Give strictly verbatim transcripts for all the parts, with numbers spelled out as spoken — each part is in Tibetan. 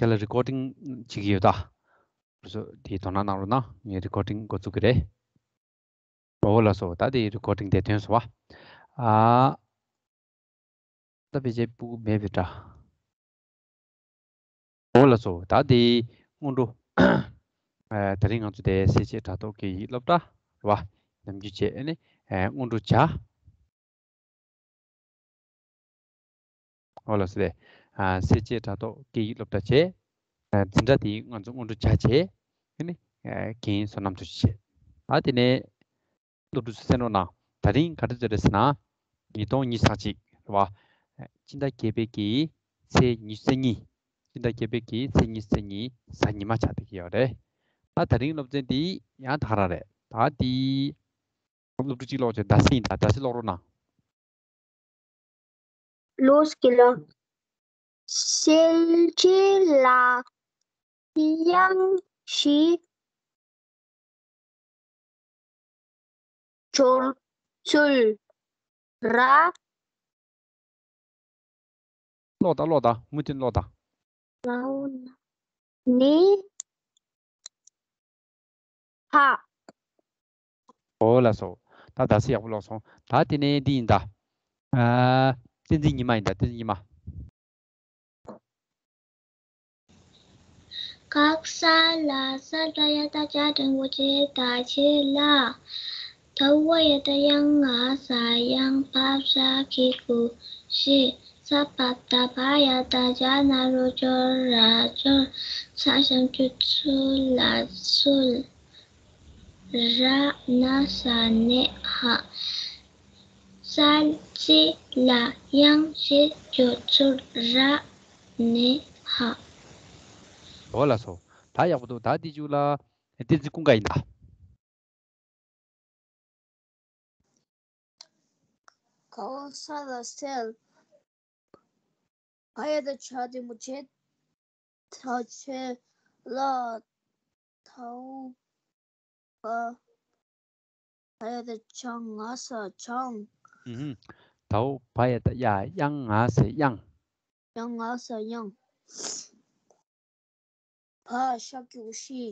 དེ་ལ་རི་ཀོར་ཌིང་བྱེད་ཀྱི་ཡོད་ད། དེ་དོ་སྣང་གནང་རོགས་གནང་། ངས་རི་ཀོར་ཌིང་འགོ་བཙུགས་ཀྱི་རེད། འོ་ལགས་སོ། ད་དེ་རི་ཀོར་ཌིང་དེ་ཐོན་སོང་བ། ཨ། ད་ཕལ་ཆེར་ཕྲུ་གུ་མེད་པའི་འདྲ། འོ་ལགས་སོ། ད་དེ་སྔོན་འགྲོ། ཨ། དེ་རིང་ང་ཚོ་དེ་གསལ་བྱེད་ཕྲག་དོག་སྐད་ཡིག་སློབ་གྲྭ་རེད་བ། ནམ་རྒྱུན་བྱས་ཨ་ནི། ཨ། སྔོན་འགྲོ་བྱ། འོ་ལགས་སོ། དེ། ཨ། གསལ་བྱེད་ཕྲག་དོག་སྐད་ཡིག་སློབ་གྲྭ་བྱས། ཨ། འཛིན་གྲྭ་དེ་ང་ཚོ་སྔོན་འགྲོ་བྱ་བྱས། ཨ་ནི། ཨ། རྒན་བསོད་ནམས་ཚོ་བྱས། ད་དེ་ནས། སློབ་ཕྲུག་ཚོ་གསན་རོགས་གནང་། ད་རིང་ག་འདྲ་བྱས་རེད་ཟེར་ན། ཉིས་སྟོང་ཉི་ཤུ་རྩ་གཅིག་རེད་བ། སྤྱི་ཟླ་བརྒྱད་པའི་གི་ཚེས་ཉི་ཤུ་རྩ་གཉིས། སྤྱི་ཟླ་བརྒྱད་པའི་གི་ཚེས་ཉི་ཤུ་རྩ་གཉིས་གཟའ་ཉི་མ་ཆགས་བསྡད་ཀྱི་ཡོད་རེད། ད་ད་རིང་སློབ་ཚན་འདི་ཡང་ད་ག་རང་རེད། ད་འདི། སློབ་ཕྲུག་གཅིག་ཀློག་བྱས། ཟླ་ཟེར་ཡིན་ད། ཟླ་ཟེར་ཀློག་རོགས་གནང་། ལོ་སྐྱིད་ལ། གསལ་བྱེད་ལ་དབྱངས་བཞི་སྦྱོར་ཚུལ་ར། ཀློག་དང་། ཀློག་དང་། མུ་མཐུད་ཀློག་དང་། ར་ན་ཧ། འོ་ལགས་སོ། ད་ཟླ་ཟེར་ཡག་པོ་ཀློག་སོང་། ད་དེ་ནས་འདི་ཡིན་ད། ཨ། བསྟན་འཛིན་ཉི་མ་ཡིན་ད། བསྟན་འཛིན་ཉི་མ། ག་ས་ལ་སེ། བ་ཡ་བཏགས་བྱ་འགྲེང་བུ་བྱེད། ད་བྱེད་ལ། ད་བ་ཡ་བཏགས་དབྱངས། ང་ས་དབྱངས། བ་ཞབས་ཀྱུ་བ་བཞི། ས་བ་བཏགས་སྦ། ཡ་བཏགས་སྦྱ། ན་རོ་སྦྱོ། ར་སྦྱོར། ཚ་ཞབས་ཀྱུ་ཚུ། ལ་ཚུལ། ར་ན་ས་ནེ་ཧ། གསལ་བྱེད་ལ་དབྱངས་བཞི་སྦྱོར་ཚུལ་ར་ནེ་ཧ། འོ་ལགས་སོ། ད་ཡག་པོ་འདུག་ད་འདི་མཇུག་ལ་བསྟན་འཛིན་ཀུན་དགའ་ཡིན་ད། ག་ས་ལ་གསལ། བ་ཡ་བཏགས་བྱ་འགྲེང་བུ་བྱེད། ད་བྱེད་ལ། ད་བ། བ་ཡ་བཏགས་བྱ། ང་ས་བྱང་། ཨུ་ཧུམ། ད་བ་ཡ་བཏགས་དབྱ། དབྱངས། ང་ས་དབྱངས། དབྱངས། ང་ས་དབྱངས། བ་ཞབས་ཀྱུ་བཞི།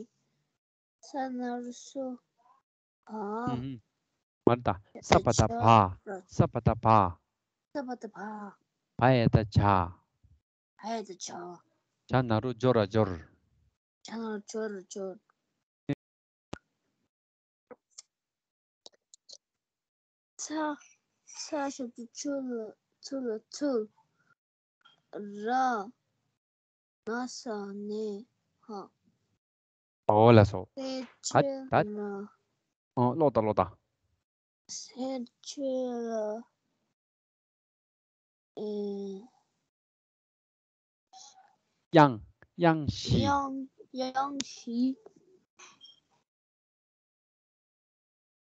ས་ན་རོ་སོ། བ། ཨུ་ཧུམ། མར་ད། ས་བ་བཏགས་སྦ། ས་བ་བཏགས་སྦ། ས་བ་བཏགས་སྦ། བ་ཡ་བཏགས་བྱ། བ་ཡ་བཏགས་བྱ། བྱ་ན་རོ་སྦྱོ། ར་སྦྱོར། བྱ་ན་རོ་སྦྱོ། ར་སྦྱོར། ཚ། ཚ་ཞབས་ཀྱུ་ཚུ། ལ་ཚུ། ལ་ཚུལ། ར་ན་ས་ནེ་ཧ། འོ་ལགས་སོ། གསལ་བྱེད་ལ། ཨོ། ཀློག་དང་། ཀློག་དང་། གསལ་བྱེད་ལ། ཨེ། དབྱངས། དབྱངས་བཞི། དབྱངས། དབྱངས་བཞི།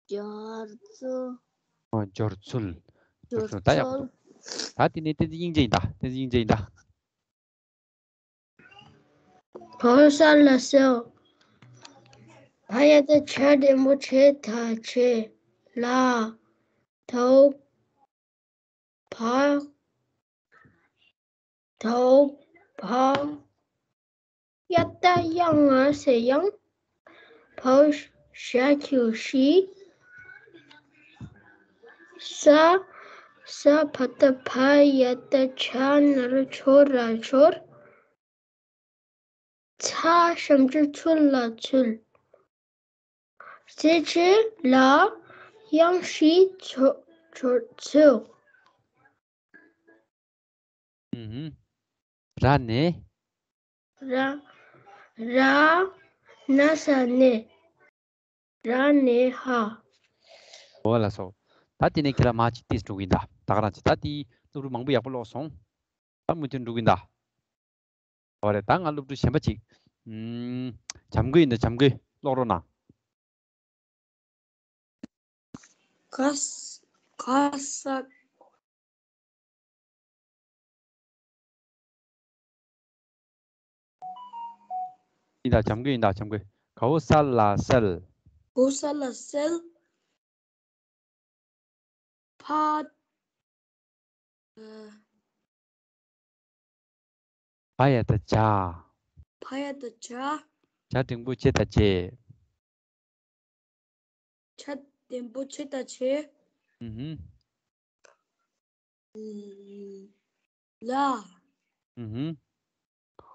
སྦྱོར་ཚུལ། ཨོ། སྦྱོར་ཚུལ། སྦྱོར་ཚུལ། ད་ཡག་པོ་འདུག་ད་དེ་ནས་བསྟན་འཛིན་སྙིང་རྗེ་ཡིན་ད། བསྟན་འཛིན་སྙིང་རྗེ་ཡིན་ད། ག་ས་ལ་གསལ། བ་ཡ་བཏགས་བྱ་འགྲེང་བུ་བྱེད། ད་བྱེད་ལ། ད་བ། ད་བ། ཡ་བཏགས་དབྱ། ང་ས་དབྱངས། བ་ཞབས་ཀྱུ་བཞི། ས། ས་བ་བཏགས་སྦ། ཡ་བཏགས་སྦྱ། ན་རོ་སྦྱོ། ར་སྦྱོར། ཚ་ཞབས་ཀྱུ་ཚུ། ལ་ཚུལ། གསལ་བྱེད་ལ་དབྱངས་བཞི་སྦྱོར་ཚུལ། ཨུ་ཧུམ། ར་ནེ། ར། ར་ན་ས་ནེ། ར་ནེ་ཧ། འོ་ལགས་སོ། ད་དེ་ནས་ཁྱེད་རང་མར་ཅིག་ཏོག་ཙམ་འགྲོ་གི་ཡིན་ད། ད་ག་རང་ཅིག་ད་དེ་སློབ་ཕྲུག་མང་པོ་ཡག་པོ་ཀློག་སོང་། ད་མུ་མཐུད་འགྲོ་གི་ཡིན་ད། འོ་རེད། ད་ང་སློབ་ཕྲུག་གཞན་པ་ཅིག་ཨུམ། བྱམས་མགོན་ཡིན་ད། བྱམས་མགོན་ཀློག་རོགས་གནང་། ག་ས། ག་ས། ཡིན་ད། བྱམས་མགོན་ཡིན་ད། བྱམས་མགོན། ག་འོ་ས་ལ་གསལ། ག་འོ་ས་ལ་གསལ། བ། ཨ། བ་ཡ་བཏགས་བྱ། བ་ཡ་བཏགས་བྱ། བྱ་འགྲེང་བུ་བྱེ་བཏགས་བྱེད། བྱ་འགྲེང་བུ་བྱེ་བཏགས་བྱེད། ཨུ་ཧུམ། ལ། ཨུ་ཧུམ།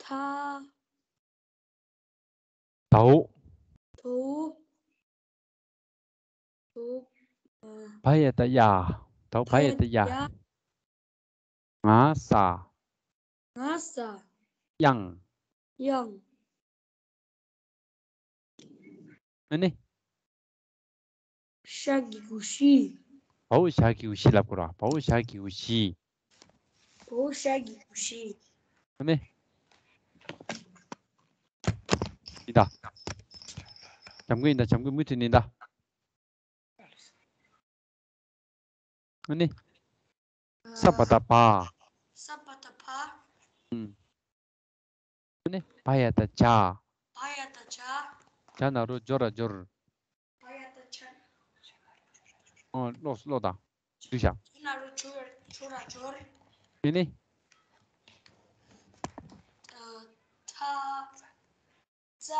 ད། དའོ། དའོ། དའོ། ཨ། བ་ཡ་བཏགས་ཡ། དའོ་བ་ཡ་བཏགས་ཡ། ང་ས། ང་ས། དབྱངས། དབྱངས། ཨ་ནི། ཞ་གི་གུ་ཞི། བའོ་ཞ་གི་གུ་ཞི་ལབ་དགོས་ར། བའོ་ཞ་གི་གུ་ཞི། བའོ་ཞ་གི་གུ་ཞི། ཨ་ནི། ཡིན་ད། འཇམ་མགོན་ཡིན་ད། འཇམ་མགོན་མུ་མཐུད་ནས་ཡིན་ད། ཨ་ནི། ས་བ་བཏགས་སྦ། ས་བ་བཏགས་སྦ། ཨུམ། ཨ་ནི། བ་ཡ་བཏགས་བྱ། བ་ཡ་བཏགས་བྱ། བྱ་ན་རོ་སྦྱོ་ར་སྦྱོར། བ་ཡ་བཏགས་བྱ། ཨོ་ཀློག་ཀློག་དང་། འདུག་བྱ། བྱ་ན་རོ་སྦྱོ་ར་སྦྱོ་ར་སྦྱོར། ཨ་ནི། ཨ། ཚ། ཙ།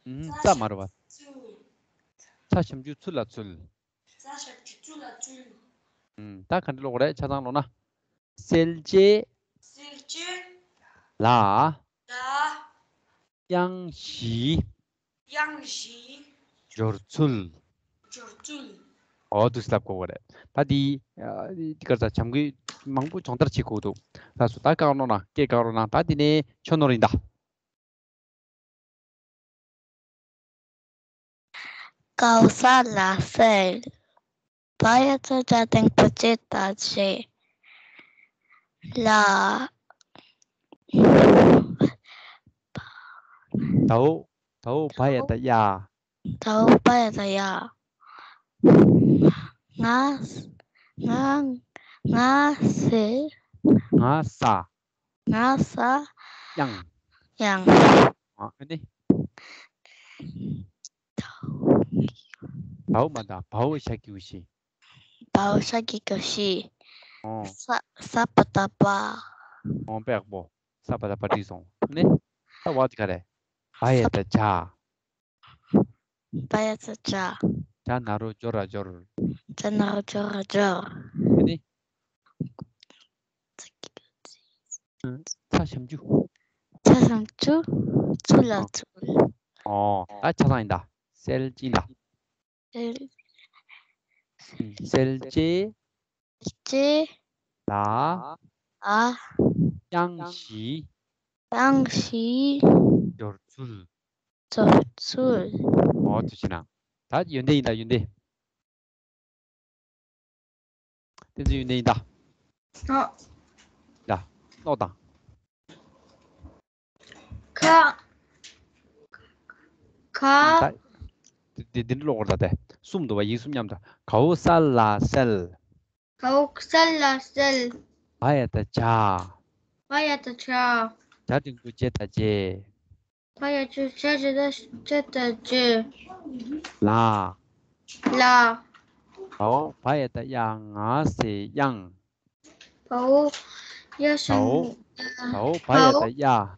ཨུམ། ཙ་མ་རེད་པ། ཙ་ཞབས་ཀྱུ་ཚུ། ཚ་ཞབས་ཀྱུ་ཚུ་ལ་ཚུལ། ཙ་ཞབས་ཀྱུ་ཚུ་ལ་ཚུལ། ཨུམ། ད་ག་འདྲ་ཀློག་དགོས་རེད། ཆ་ཚང་ཀློག་ན། གསལ་བྱེད། གསལ་བྱེད། ལ། ལ། དབྱངས་བཞི། དབྱངས་བཞི། སྦྱོར་ཚུལ། སྦྱོར་ཚུལ། འོ་འདུག་སེ་ལབ་དགོས་རེད། ད་འདི། ཨ། འདི་ག་རེ་ཟ། འཇམ་མགོན་མང་པོ་སྦྱོང་བརྡར་བྱེད་དགོས་འདུག་ལགས་སོ། ད་བཀའ་གནང་ན། སྐད་བཀའ་གནང་ན། ད་འདི་ནས་ཆོས་ནོར་ཡིན་ད། གའོ་ས་ལ་གསལ། བ་ཡ་བཏགས་བྱ་འགྲེང་བུ་བྱེ་བཏགས་བྱེད། ལ། དའོ། དའོ་བ་ཡ་བཏགས་ཡ། དའོ་བ་ཡ་བཏགས་ཡ། ང་ས། ང་། ང་ས། ང་ས། ང་ས། དབྱངས། དབྱངས། ཨ་ནི། དའོ་མ་ད། བའོ་ཞ་གི་གུ་ཞི། བའོ་ཞ་གི་གུ་ཞི། ཨོ། ས། ས་བ་བཏགས་སྦ། ཨོ་དཔེ་ཡག་པོ། ས་བ་བཏགས་སྦ་འགྲིག་སོང་། ཨ་ནི། ད་བ་འདི་ག་རེ། བ་ཡ་བཏགས་བྱ། བ་ཡ་བཏགས་བྱ། བྱ་ན་རོ་སྦྱོ་ར་སྦྱོར། བྱ་ན་རོ་སྦྱོ་ར་སྦྱོར། ཨ་ནི། ཚ་ཞབས་ཀྱུ། ཚ་ཞབས་ཀྱུ་ཚུ་ལ་ཚུལ། ཨོ། ད་ཆ་ཚང་ཡིན་ད། གསལ་བྱེད་ཡིན་ད། གསལ། གསལ་བྱེད། བྱེད། ལ། ལ། དབྱངས་བཞི། དབྱངས་བཞི། སྦྱོར་ཚུལ། སྦྱོར་ཚུལ། འོ་དེ་བྱས་ན། ད་ཡོན་ཏན་ཡིན་ད། ཡོན་ཏན། བསྟན་འཛིན་ཡོན་ཏན་ཡིན་ད། ཨོ། ཡ། ཀློག་དང་། ཁ། ཁ། ད། འདི་འདི་འདི་ཀློག་དགོས་རེད་ད། དེ་གསུམ་འདུག་པ། ཡིག་གསུམ་མཉམ་དུ། གའོ་ས་ལ་གསལ། གའོ་ས་ལ་གསལ། བ་ཡ་བཏགས་བྱ། བ་ཡ་བཏགས་བྱ། བྱ་འགྲེང་བུ་བྱེད་བཏགས་བྱེད། བ་ཡ་བཏགས་བྱ། བྱ་འགྲེང་བུ་བྱེད་བཏགས་བྱེད། ལ། ལ། བའོ་བ་ཡ་བཏགས་ཡ། ང་ས་དབྱངས། བའོ། ཡ་ཞབས། བའོ། བའོ་བ་ཡ་བཏགས་ཡ།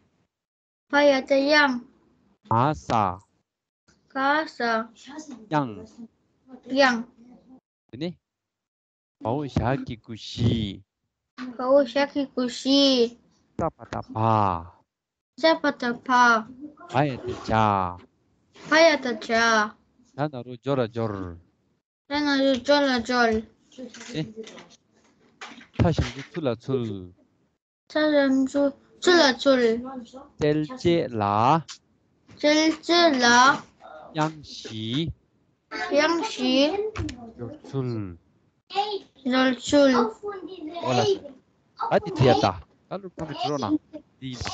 བ་ཡ་བཏགས་ཡ། ང་ས། ང་ས། དབྱངས། དབྱངས། དེ་ནས། བའོ་ཞ་གི་གུ་ཞི། བའོ་ཞ་གི་གུ་ཞི། ས་བ་བཏགས་སྦ། ས་བ་བཏགས་སྦ། བ་ཡ་བཏགས་བྱ། བ་ཡ་བཏགས་བྱ། བྱ་ན་རོ་སྦྱོ་ར་སྦྱོར། བྱ་ན་རོ་སྦྱོ་ར་སྦྱོར། ཨེ། ཚ་ཞབས་ཀྱུ་ཚུ་ལ་ཚུལ། ཚ་ཞབས་ཀྱུ་ཚུ་ལ་ཚུལ། གསལ་བྱེད་ལ། གསལ་བྱེད་ལ། དབྱངས་བཞི། དབྱངས་བཞི། སྦྱོར་ཚུལ། སྦྱོར་ཚུལ། འོ་ལགས་སོ། ད་འདི་བྲིས་ཡ་ད། ད་སློབ་ཕྲུག་ཚང་མས་བྲིས་རོགས་གནང་། འདི་ཡིན་ད།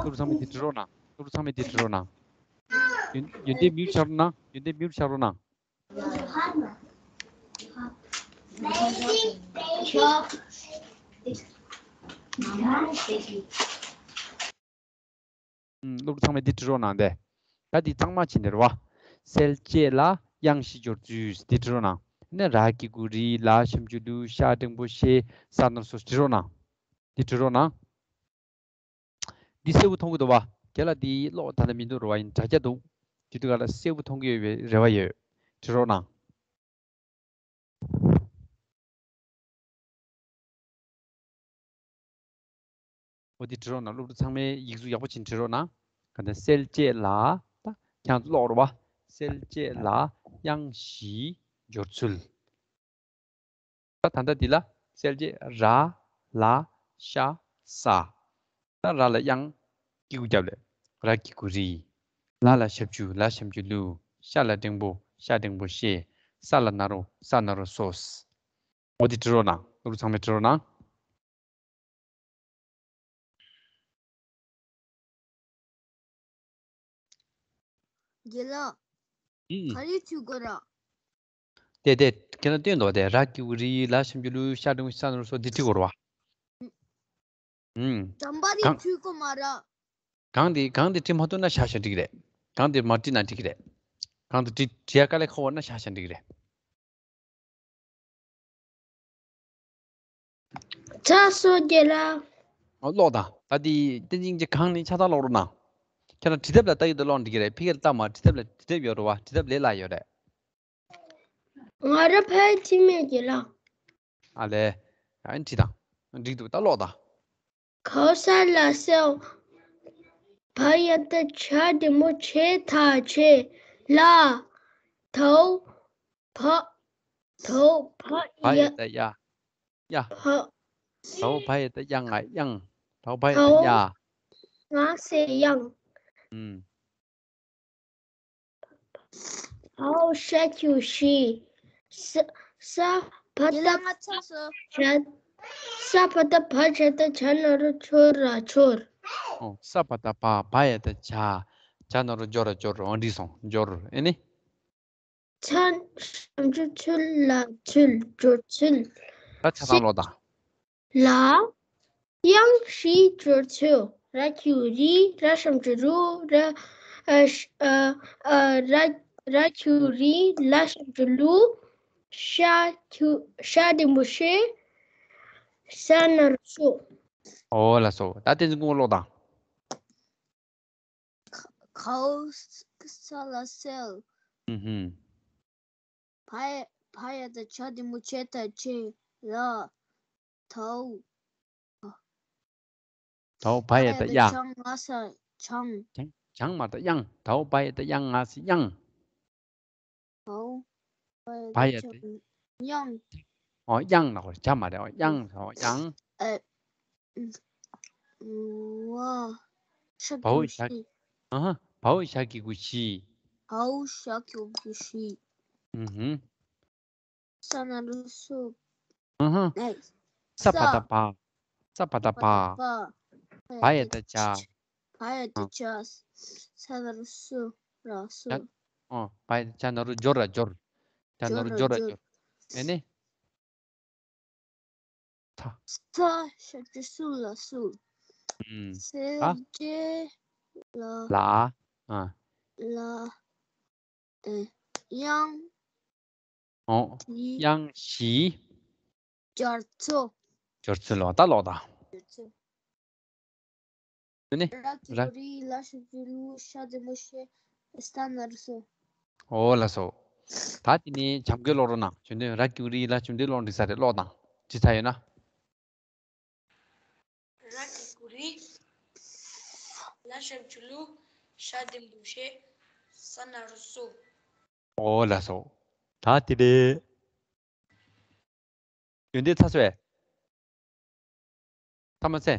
སློབ་ཕྲུག་ཚང་མས་འདི་བྲིས་རོགས་གནང་། སློབ་ཕྲུག་ཚང་མས་འདི་བྲིས་རོགས་གནང་། ཡོན་ཡོན་ཏན་མིའུ་ཆགས་རོགས་གནང་། ཡོན་ཏན་མིའུ་ཆགས་རོགས་གནང་། ཨུམ། སློབ་ཕྲུག་ཚང་མས་འདི་བྲིས་རོགས་གནང་སྟེ། ད་འདི་གཙང་མ་བྱས་ནས་རེད་བ། གསལ་བྱེད་ལ་དབྱངས་བཞི་སྦྱོར་ཚུལ་འདི་བྲིས་རོགས་གནང་། ཨ་ནི་ར་གི་གུ་རི། ལ་ཞབས་ཀྱུ་ལུ། ཤ་འགྲེང་བུ་ཤེ། ས་ན་རོ་སོ། བྲིས་རོགས་གནང་། འདི་བྲིས་རོགས་གནང་། འདི་གསལ་པོ་མཐོང་གི་འདུག་བ། རྒན་ལགས་འདི་ཀློག་ད་ལྟ་མི་འདུག་རེད་བ། ཡིན་དྲ་རྒྱ་འདུག་དེ་དུས་ག་ལ་གསལ་པོ་མཐོང་གི་ཡོད་པའི་རེ་བ་ཡོད། བྲིས་རོགས་གནང་། འོ་དེ་བྲིས་རོགས་གནང་། སློབ་ཕྲུག་ཚང་མས་ཡིག་གཟུགས་ཡག་པོ་བྱིན་བྲིས་རོགས་གནང་། ག་ནས་གསལ་བྱེད་ལ། ད་ཁྱེད་རང་ཚོ་ཀློག་རོགས་བ། གསལ་བྱེད་ལ་དབྱངས་བཞིའི་སྦྱོར་ཚུལ། ད་ད་ལྟ་འདི་ལ་གསལ་བྱེད་ར་ལ་ཤ་ས། ད་ར་ལ་དབྱངས་གི་གུ་རྒྱབ་ལས། ར་གི་གུ་རི། ལ་ལ་ཞབས་ཀྱུ་ལ་ཞབས་ཀྱུ་ལུ། ཤ་ལ་འགྲེང་བུ་ཤ་འགྲེང་བུ་ཤེ། ས་ལ་ན་རོ་ས་ན་རོ་སོ། འོ་དེ་བྲིས་རོགས་གནང་། སློབ་ཕྲུག་ཚང་མས་བྲིས་རོགས་གནང་། རྒན་ལགས། ཨུ། ག་རེ་བྲིས་དགོས་ར། དེ་དེ་ཁྱེད་རང་སྟོན་དོ། དེ་ར་གི་གུ་རི་ལ་ཞབས་ཀྱུ་ལུ་ཤ་འགྲེང་བུ་ཤ་ན་རོ་སོ་འདི་བྲིས་དགོས་ར་བ། ཨུ། དམ་པ་རེ་གང་བྲིས་དགོས་མ་ར། གང་དེ་གང་དེ་བྲིས་མ་ཐུབ་ན་ཤ་ཤ་འགྲིག་རེད། གང་དེ་མ་བྲིས་ན་འགྲིག་རེད། གང་དེ་བྲིས་བྲིས་ཡ་དཀའ་ལས་ཁག་པོ་ན་ཤ་ཤ་འགྲིག་རེད། ཚར་སོང་རྒན་ལགས། ཨོ་ཀློག་དང་། ད་དེ་བསྟན་འཛིན་གྱི་གང་ནི་ཆ་ཚང་ཀློག་རོགས་གནང་། ཁྱེད་རང་བྲིས་ཐབས་ལ་ལྟ་ཡི་དུ་ཀློག་འགྲིག་གི་རེད། ཕི་གེར་ལྟ་མ། བྲིས་ཐབས་ལ་བྲིས་ཐབས་ཡོད་རེད་བ། བྲིས་ཐབས་ལས་སླ་ཡོད་རེད། ང་རང་ཕར་བྲིས་མེད་རྒན་ལགས། ཨ་ལས། ཨ་ནི་བྲིས་དང་། འགྲིག་འདུག་ད་ཀློག་དང་། གའུ་ས་ལ་སའོ། བ་ཡ་བཏགས་བྱ་འགྲེང་བུ་བྱེ་ད་བྱེད། ལ། དའོ། བ། དའོ་བ་བ་ཡ་ཡ་བཏགས་ཡ། ཡ། བ། དའོ་བ་ཡ་བཏགས་ཡ་ང་དབྱངས། དའོ་བ་ཡ་བཏགས་ཡ། དའོ་ང་ས་དབྱངས། ཨུམ། བའོ་ཤ་གི་གུ་ཤི། ས། ས་བ་བཏགས་ཡ་ང་ཚ་སོ། བྱ། ས་བ་བཏགས་བ་བྱ་བཏགས་བྱ་ན་རོ་བྱོ་ར་བྱོར། ཨོ་ས་བ་བཏགས་བ། བ་ཡ་བཏགས་བྱ། བྱ་ན་རོ་བྱོ་ར་བྱོར། འོ་འགྲིག་སོང་། བྱོར། ཨེ་ནི། ཚ་ཞབས་ཀྱུ་ཚུ་ལ་ཚུལ། སྦྱོར་ཚུལ། ད་ཆ་ཚང་ཀློག་དང་། ལ། དབྱངས་བཞིའི་སྦྱོར་ཚུལ། ར་གི་གུ་རི། ར་ཞབས་ཀྱུ་རུ། ར། ཨ་ཤ། ཨ། ཨ། ར། ར་གི་གུ་རི། ལ་ཞབས་ཀྱུ་ལུ། ཤ་གི་གུ། ཤ་འགྲེང་བུ་ཤེ། ས་ན་རོ་སོ། ཨོ་ལགས་སོ། ད་བསྟན་འཛིན་སྐུ་ངོ་ཀློག་དང་། གའུ་ས་ལ་སའོ། ཨུ་ཧུམ། བ་ཡ། བ་ཡ་བཏགས་བྱ་འགྲེང་བུ་བྱེ་ད་བྱེད། ལ། དའོ། དའོ་བ་ཡ་བཏགས་ཡ། བྱ་ང་ས་བྱང་། བྱང་། བྱང་མ་བཏགས་དབྱངས། དའོ་བ་ཡ་བཏགས་དབྱ་ང་ས་དབྱངས། དའོ་བ་ཡ་བཏགས་དབྱངས། ཨོ་དབྱངས་ལ་གོ། བྱ་མ་རེད། ཨོ་དབྱངས། ཨོ་དབྱངས། ཨ། བ། ཤ་བའོ་གི་གུ་ཤ། ཤི། ཨ་ཧ། བའོ་ཤ་གི་གུ་ཤི། བའོ་ཤ་གི་གུ་ཤི། ཨུ་ཧུམ། ས་ན་རོ་སོ། ཨ་ཧ། ཨེ། ས་བ་བཏགས་བ། ས་བ་བཏགས་བ། བ། བ་ཡ་བཏགས་བྱ། བ་ཡ་བཏགས་བྱ། ས་ན་རོ་སོ། ར་སོ། ཨོ། བ་ཡ་བཏགས་བྱ་ན་རོ་སྦྱོར་ར་སྦྱོར། བྱ་ན་རོ་སྦྱོར་ར་སྦྱོར། ཨེ་ནི། ཐ། ས་ཞབས་ཀྱུ་སུ་ལ་སུ། ཨུམ། གསལ་བྱེད་ལ། ལ། ཨ། ལ། ཨེ། དབྱངས། ཨོ། བཞི། དབྱངས་བཞི། སྦྱོར་ཚུལ། སྦྱོར་ཚུལ་ལོ། ད་ཀློག་དང་། སྦྱོར་ཚུལ། དེ་ནི། ར་གི་གུ་རི། ལ་ཞབས་ཀྱུ་ལུ། ཤ་འགྲེང་བུ་ཤེ། ས་ན་རོ་སོ། ཨོ་ལགས་སོ། ད་དེ་ནི་བྱམས་མགོན་ཀློག་རོགས་གནང་། བརྗོད་དོན། ར་གི་གུ་རི། ལ་ཞབས་ཀྱུ་ལུ། འགྲིག་ས་རེད། ཀློག་དང་། བྲིས་ཚར་ཡོད་ན། ར་གི་གུ་རི། ལ་ཞབས་ཀྱུ་ལུ། ཤ་འགྲེང་བུ་ཤེ། ས་ན་རོ་སོ། ཨོ་ལགས་སོ། ད་དེ་རེད། ཡོན་ཏན་ཚར་སོང་ངས། ཚར་མ་ཚར།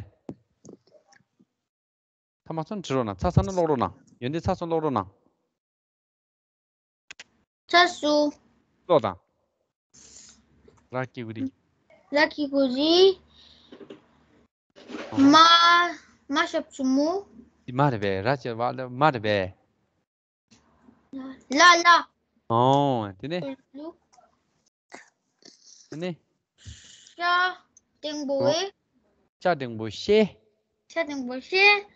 ཚར་མ་ཚར་ན་བྲིས་རོགས་གནང་། ཚར་ཚར་ན་ཀློག་རོགས་གནང་། ཡོན་ཏན་ཚར་སོང་ན་ཀློག་རོགས་གནང་། ཚར་སོང་། ཀློག་དང་། ར་གི་གུ་རི། ར་གི་གུ་རི། ཨོ། མ། མ་ཞབས་ཀྱུ་མུ། འདི་མ་རེད་པས། ར་ཅེ་བ་ལ་མ་རེད་པས། ལ་ལ། ཨོ། དེ་ནས། ལུ། དེ་ནས། ཤ་འགྲེང་བུ། ཨོ། ཨེ། ཤ་འགྲེང་བུ་ཤེ། ཤ་འགྲེང་བུ་ཤེ།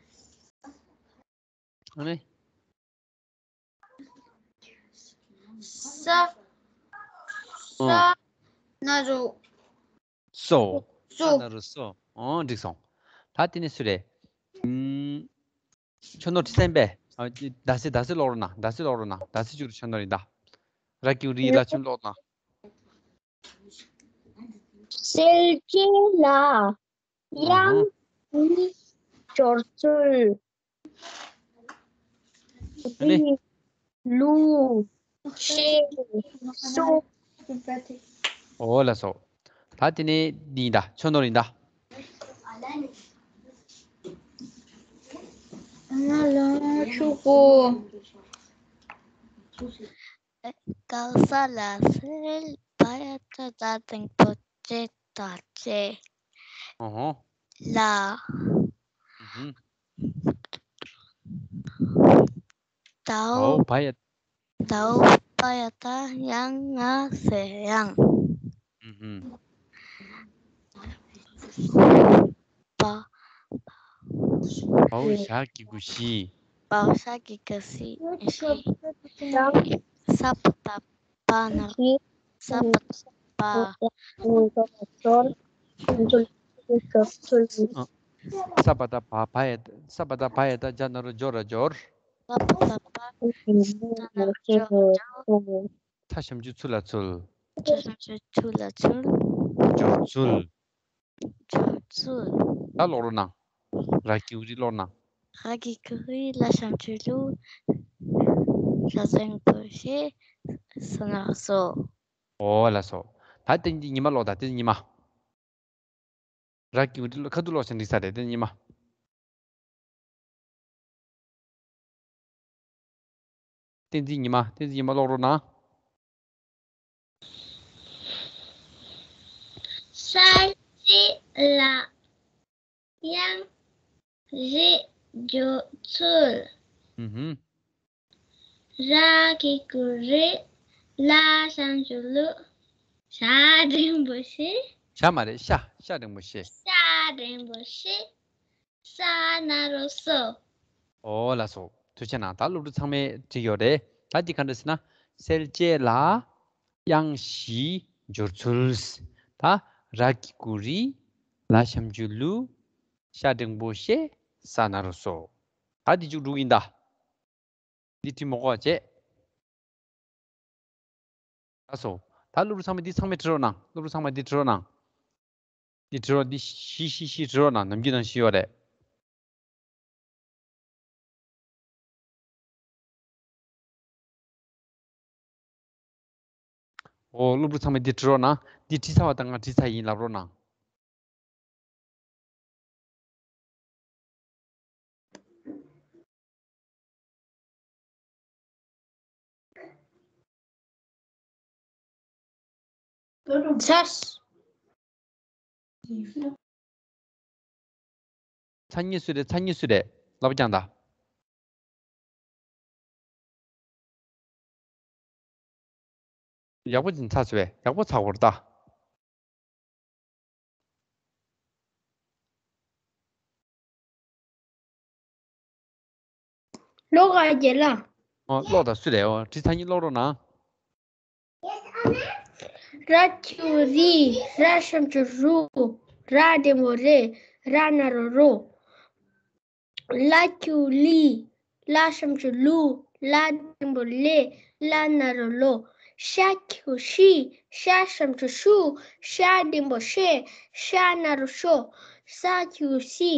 དེ་ནས། ས། ཨོ། ས་ན་རོ། སོ། སོ། ས་ན་རོ་སོ། ཨོ་འགྲིག་སོང་། ད་དེ་ནས་སུ་རེད། ཨུམ། ཁྱོད་ནོར་ཁྲི་སེམས་པས། ཨ་ཅི་ཟླ་ཟེར་ཟླ་ཟེར་ཀློག་རོགས་གནང་། ཟླ་ཟེར་ཀློག་རོགས་གནང་། ཟླ་ཟེར་བཅུག་རོགས། ཁྱོད་ནོར་ཡིན་ད། ར་གི་གུ་རི་ལ་ཆེམ་ཀློག་གནང་། གསལ་བྱེད་ལ་དབྱངས་ཀྱི་སྦྱོར་ཚུལ། ཨ་ནི། རི། ལུ། ཤེ། སུ། འོ་ལགས་སོ། ད་དེ་ནས་འདི་ཡིན་ད། ཁྱོད་ནོར་ཡིན་ད། ང་ལ་ཆུ་བོ། ག་ས་ལ་གསལ། བ་ཡ་བཏགས་བདག་འགྲེང་བུ་བྱེད་བཏགས་བྱེད། ཨོ་ཧོ། ལ། ཨུ་ཧུ། ཟླ་འོ། ཟླ་འོ་བ་ཡ། ཟླ་འོ་བ་ཡ་བཏགས་དབྱངས། ང་ཟེར་དབྱངས། ཨུ་ཧུ། བ། བའོ་ཞ་གི་གུ་ཞི། བའོ་ཞ་གི་གུ་ཞི། ཞི། ས་བ་བཏགས་སྦ་ན། ས་བ་བཏགས་སྦ། ཨ། ས་བ་བཏགས་སྦ། བ་ཡ། ས་བ་བཏགས་སྦ་ཡ་བཏགས་སྦྱ་ན་རོ་སྦྱོ་ར་སྦྱོར། སྦ་བ་བཏགས་སྦ། ས་ན་རོ་སྦྱོ། སྦྱོ། ཚ་ཞབས་ཀྱུ་ཚུ་ལ་ཚུལ། ཚ་ཞབས་ཀྱུ་ཚུ་ལ་ཚུལ། སྦྱོར་ཚུལ། སྦྱོར་ཚུལ། ད་ཀློག་རོགས་གནང་། ར་གི་གུ་རི་ཀློག་གནང་། ར་གི་གུ་རི། ལ་ཞབས་ཀྱུ་ལུ། ཤ་འགྲེང་བུ་ཤེ། ས་ན་རོ་སོ། འོ་ལགས་སོ། ད་བསྟན་འཛིན་ཉི་མ་ཀློག་དང་། བསྟན་འཛིན་ཉི་མ། ར་གི་གུ་རི་ཁ་ཐུག་ཀློག་བྱས་འགྲིག་ས་རེད། བསྟན་འཛིན་ཉི་མ། བསྟན་འཛིན་ཉི་མ། བསྟན་འཛིན་ཉི་མ་ཀློག་རོགས་གནང་། གསལ་བྱེད་ལ་དབྱངས་རེ་སྦྱོར་ཚུལ། ཨུ་ཧུ། ར་གི་གུ་རི། ལ་ཞབས་ཀྱུ་ལུ། ཤ་འགྲེང་བུ་ཤེ། ཤ་མ་རེད། ཤ། ཤ་འགྲེང་བུ་ཤེ། ཤ་འགྲེང་བུ་ཤེ། ས་ན་རོ་སོ། འོ་ལགས་སོ། ཐུགས་རྗེ་གནང་། ད་སློབ་ཕྲུག་ཚང་མས་བྲིས་ཡོད་རེད། ད་འདི་ག་འདྲ་ཟེར་ན། གསལ་བྱེད་ལ་དབྱངས་བཞིའི་སྦྱོར་ཚུལ། ད་ར་གི་གུ་རི། ལ་ཞབས་ཀྱུ་ལུ། ཤ་འགྲེང་བུ་ཤེ། ས་ན་རོ་སོ། ད་འདི་མཇུག་སྒྲིལ་ཡིན་ད། འདི་བྲིས་མ་དགོས་པ་བྱས། ལགས་སོ། ད་སློབ་ཕྲུག་ཚང་མས་འདི་ཚང་མས་བྲིས་རོགས་གནང་། སློབ་ཕྲུག་ཚང་མས་འདི་བྲིས་རོགས་གནང་། འདི་བྲིས་རོགས། འདི་བཞི་བཞི་བཞི་བྲིས་རོགས་གནང་། ནམ་རྒྱུན་ནང་བཞི་ཡོད་རེད། འོ། སློབ་ཕྲུག་ཚང་མས་འདི་བྲིས་རོགས་གནང་། འདི་བྲིས་ཚར་བ་དང་ང་བྲིས་ཚར་ཡིན་ལབ་རོགས་གནང་། ཚར། མཚན་ཉིད་སུ་རེད། མཚན་ཉིད་སུ་རེད། ལབ་ཀྱང་ད། ཡག་པོ་ཅིག་ཚར་སོང་བས། ཡག་པོ་ཚར་བར་ལྟ། ཀློག་ག་རྒན་ལགས། ཨོ། ཀློག་དང་། སུ་རེད། ཨོ། བྲིས་ཚར་མཁན་ཀློག་རོགས་གནང་། ར་གི་གུ་རི། ར་ཞབས་ཀྱུ་རུ། ར་འགྲེང་བུ་རེ། ར་ན་རོ་རོ། ལ་གི་གུ་ལི། ལ་ཞབས་ཀྱུ་ལུ། ལ་འགྲེང་བུ་ལེ། ལ་ན་རོ་ལོ། ཤ་གི་གུ་ཤི། ཤ་ཞབས་ཀྱུ་ཤུ། ཤ་འགྲེང་བུ་ཤེ། ཤ་ན་རོ་ཤོ། ས་གི་གུ་སི།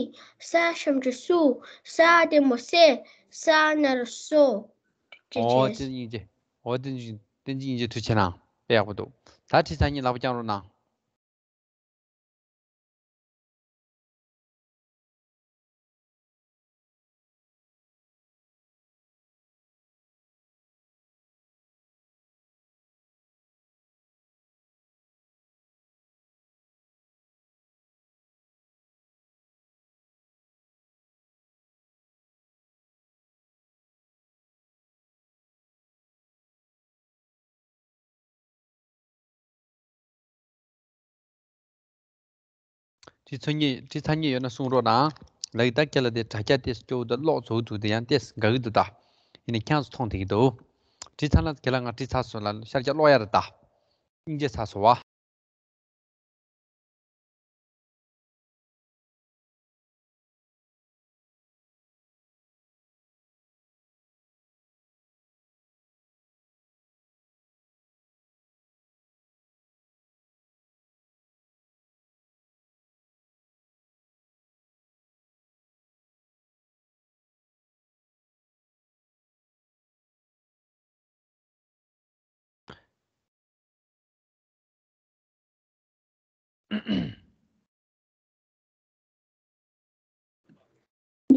ས་ཞབས་ཀྱུ་སུ། ས་འགྲེང་བུ་སེ། ས་ན་རོ་སོ། ཨོ། བསྟན་འཛིན་དབྱིག་གཉེན། ཨོ། བསྟན་འཛིན། བསྟན་འཛིན་དབྱིག་གཉེན། ཐུགས་རྗེ་གནང་། དཔེ་ཡག་པོ་འདུག། ད་བྲིས་ཚར་མཁན་ལག་པ་བརྐྱང་རོགས་གནང་། བྲིས་ཚར་མཁན། བྲིས་ཚར་མཁན་ཡོད་ན་གསུང་རོགས་གནང་། ལགས། ད་ཁྱེད་ལ་དེ་དྲ་རྒྱ་ཏོག་ཙམ་སྐྱོ་བོ་འདུག། གློག་རྫོགས་འདུག། དེ་ཡང་ཏོག་ཙམ་དགའ་གི་འདུག། ད་ཡིན་ནའི་ཁྱེད་རང་ཚོ་མཐོང་བསྡད་ཀྱི་འདུག། བྲིས་ཚར་ན་ཁྱེད་ལ་ང་བྲིས་ཚར་སོང་ལབ། ཤར་རྒྱག་ཀློག་ཡ་རེད་ད། སྙིང་རྗེ་ཚར་སོང་བ།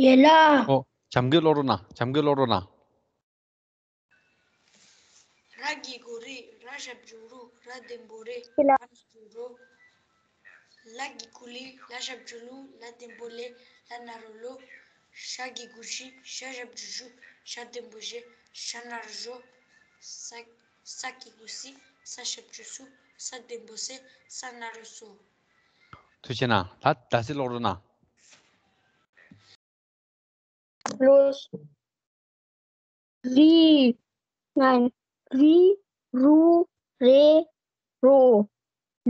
ཡེ་ལ། ཨོ། བྱམས་མགོན་ཀློག་རོགས་གནང་། བྱམས་མགོན་ཀློག་རོགས་གནང་། ར་གི་གུ་རི། ར་ཞབས་ཀྱུ་རུ། ར་འགྲེང་བུ་རེ། ཡེ་ལ། ར་ན་རོ་རོ། ལ་གི་གུ་ལི། ལ་ཞབས་ཀྱུ་ལུ། ལ་འགྲེང་བུ་ལེ། ལ་ན་རོ་ལོ། ཞ་གི་གུ་ཞི། ཞ་ཞབས་ཀྱུ་ཞུ། ཞ་འགྲེང་བུ་ཞེ། ཞ་ན་རོ་ཞོ། ས། ས་གི་གུ་སི། ས་ཞབས་ཀྱུ་སུ། ས་འགྲེང་བུ་སེ། ས་ན་རོ་སོ། ཐུགས་རྗེ་གནང་། ད་ཟླ་ཚེས་ཀློག་རོགས་གནང་། ལོ། རི། ང་། རི། རུ། རེ། རོ།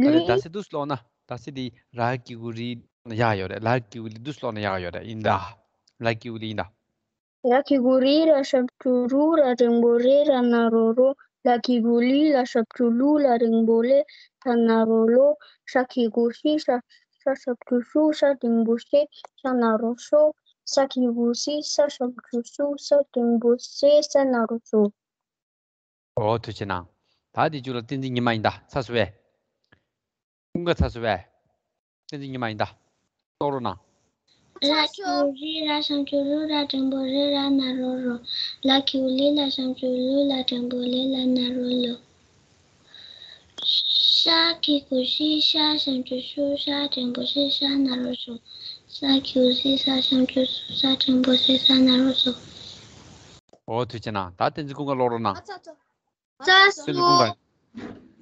ཨ་རེ། ལི། ཟླ་ཚེས་འདུག་སེ་ཀློག་ན། ཟླ་ཚེས་འདི་ར་གི་གུ་རི་ཡག་ཡོད་རེད། ལ་གི་གུ་ལི་འདུག་སེ་ཀློག་ན་ཡག་ཡོད་རེད། ཡིན་ད། ལ་གི་གུ་ལི་ཡིན་ད། ར་གི་གུ་རི། ར་ཞབས་ཀྱུ་རུ། ར་འགྲེང་བུ་རེ། ར་ན་རོ་རོ། ལ་གི་གུ་ལི། ལ་ཞབས་ཀྱུ་ལུ། ལ་འགྲེང་བུ་ལེ། ལ་ན་རོ་ལོ། ཞ་གི་གུ་ཞི། ཞ། ཞ་ཞབས་ཀྱུ་ཞུ། ཞ་འགྲེང་བུ་ཞེ། ཞ་ན་རོ་ཞོ། ས་གི་གུ་སི། ས་ཞབས་ཀྱུ་སུ། ས་འགྲེང་བུ་སེ། ས་ན་རོ་སོ། ཨོ། ཐུགས་རྗེ་གནང་། ད་འདི་མཇུག་ལ་བསྟན་འཛིན་ཉི་མ་ཡིན་ད། ཚར་སོང་བས། ཀུན་དགའ་ཚར་སོང་བས། བསྟན་འཛིན་ཉི་མ་ཡིན་ད། ཀློག་རོགས་གནང་། ར་གི་གུ་རི། ར་ཞབས་ཀྱུ་རུ། ར་འགྲེང་བུ་རེ། ར་ན་རོ་རོ། ལ་གི་གུ་ལི། ལ་ཞབས་ཀྱུ་ལུ། ལ་འགྲེང་བུ་ལེ། ལ་ན་རོ་ལོ། ཤ་གི་གུ་ཤི། ཤ་ཞབས་ཀྱུ་ཤུ། ཤ་འགྲེང་བུ་ཤེ། ཤ་ན་རོ་ཤོ། ཤ་གི་གུ་སི། ཤ་ཞབས་ཀྱུ་སུ། ཤ་འགྲེང་བུ་སེ། ཤ་ན་རོ་སོ། ཨོ། ཐུགས་རྗེ་གནང་། ད་བསྟན་འཛིན་ཀུན་དགའ་ཀློག་རོགས་གནང་། ཨ་ཚ་ཚ། ས་བསྟན་འཛིན་ཀུན་དགའ། སོ།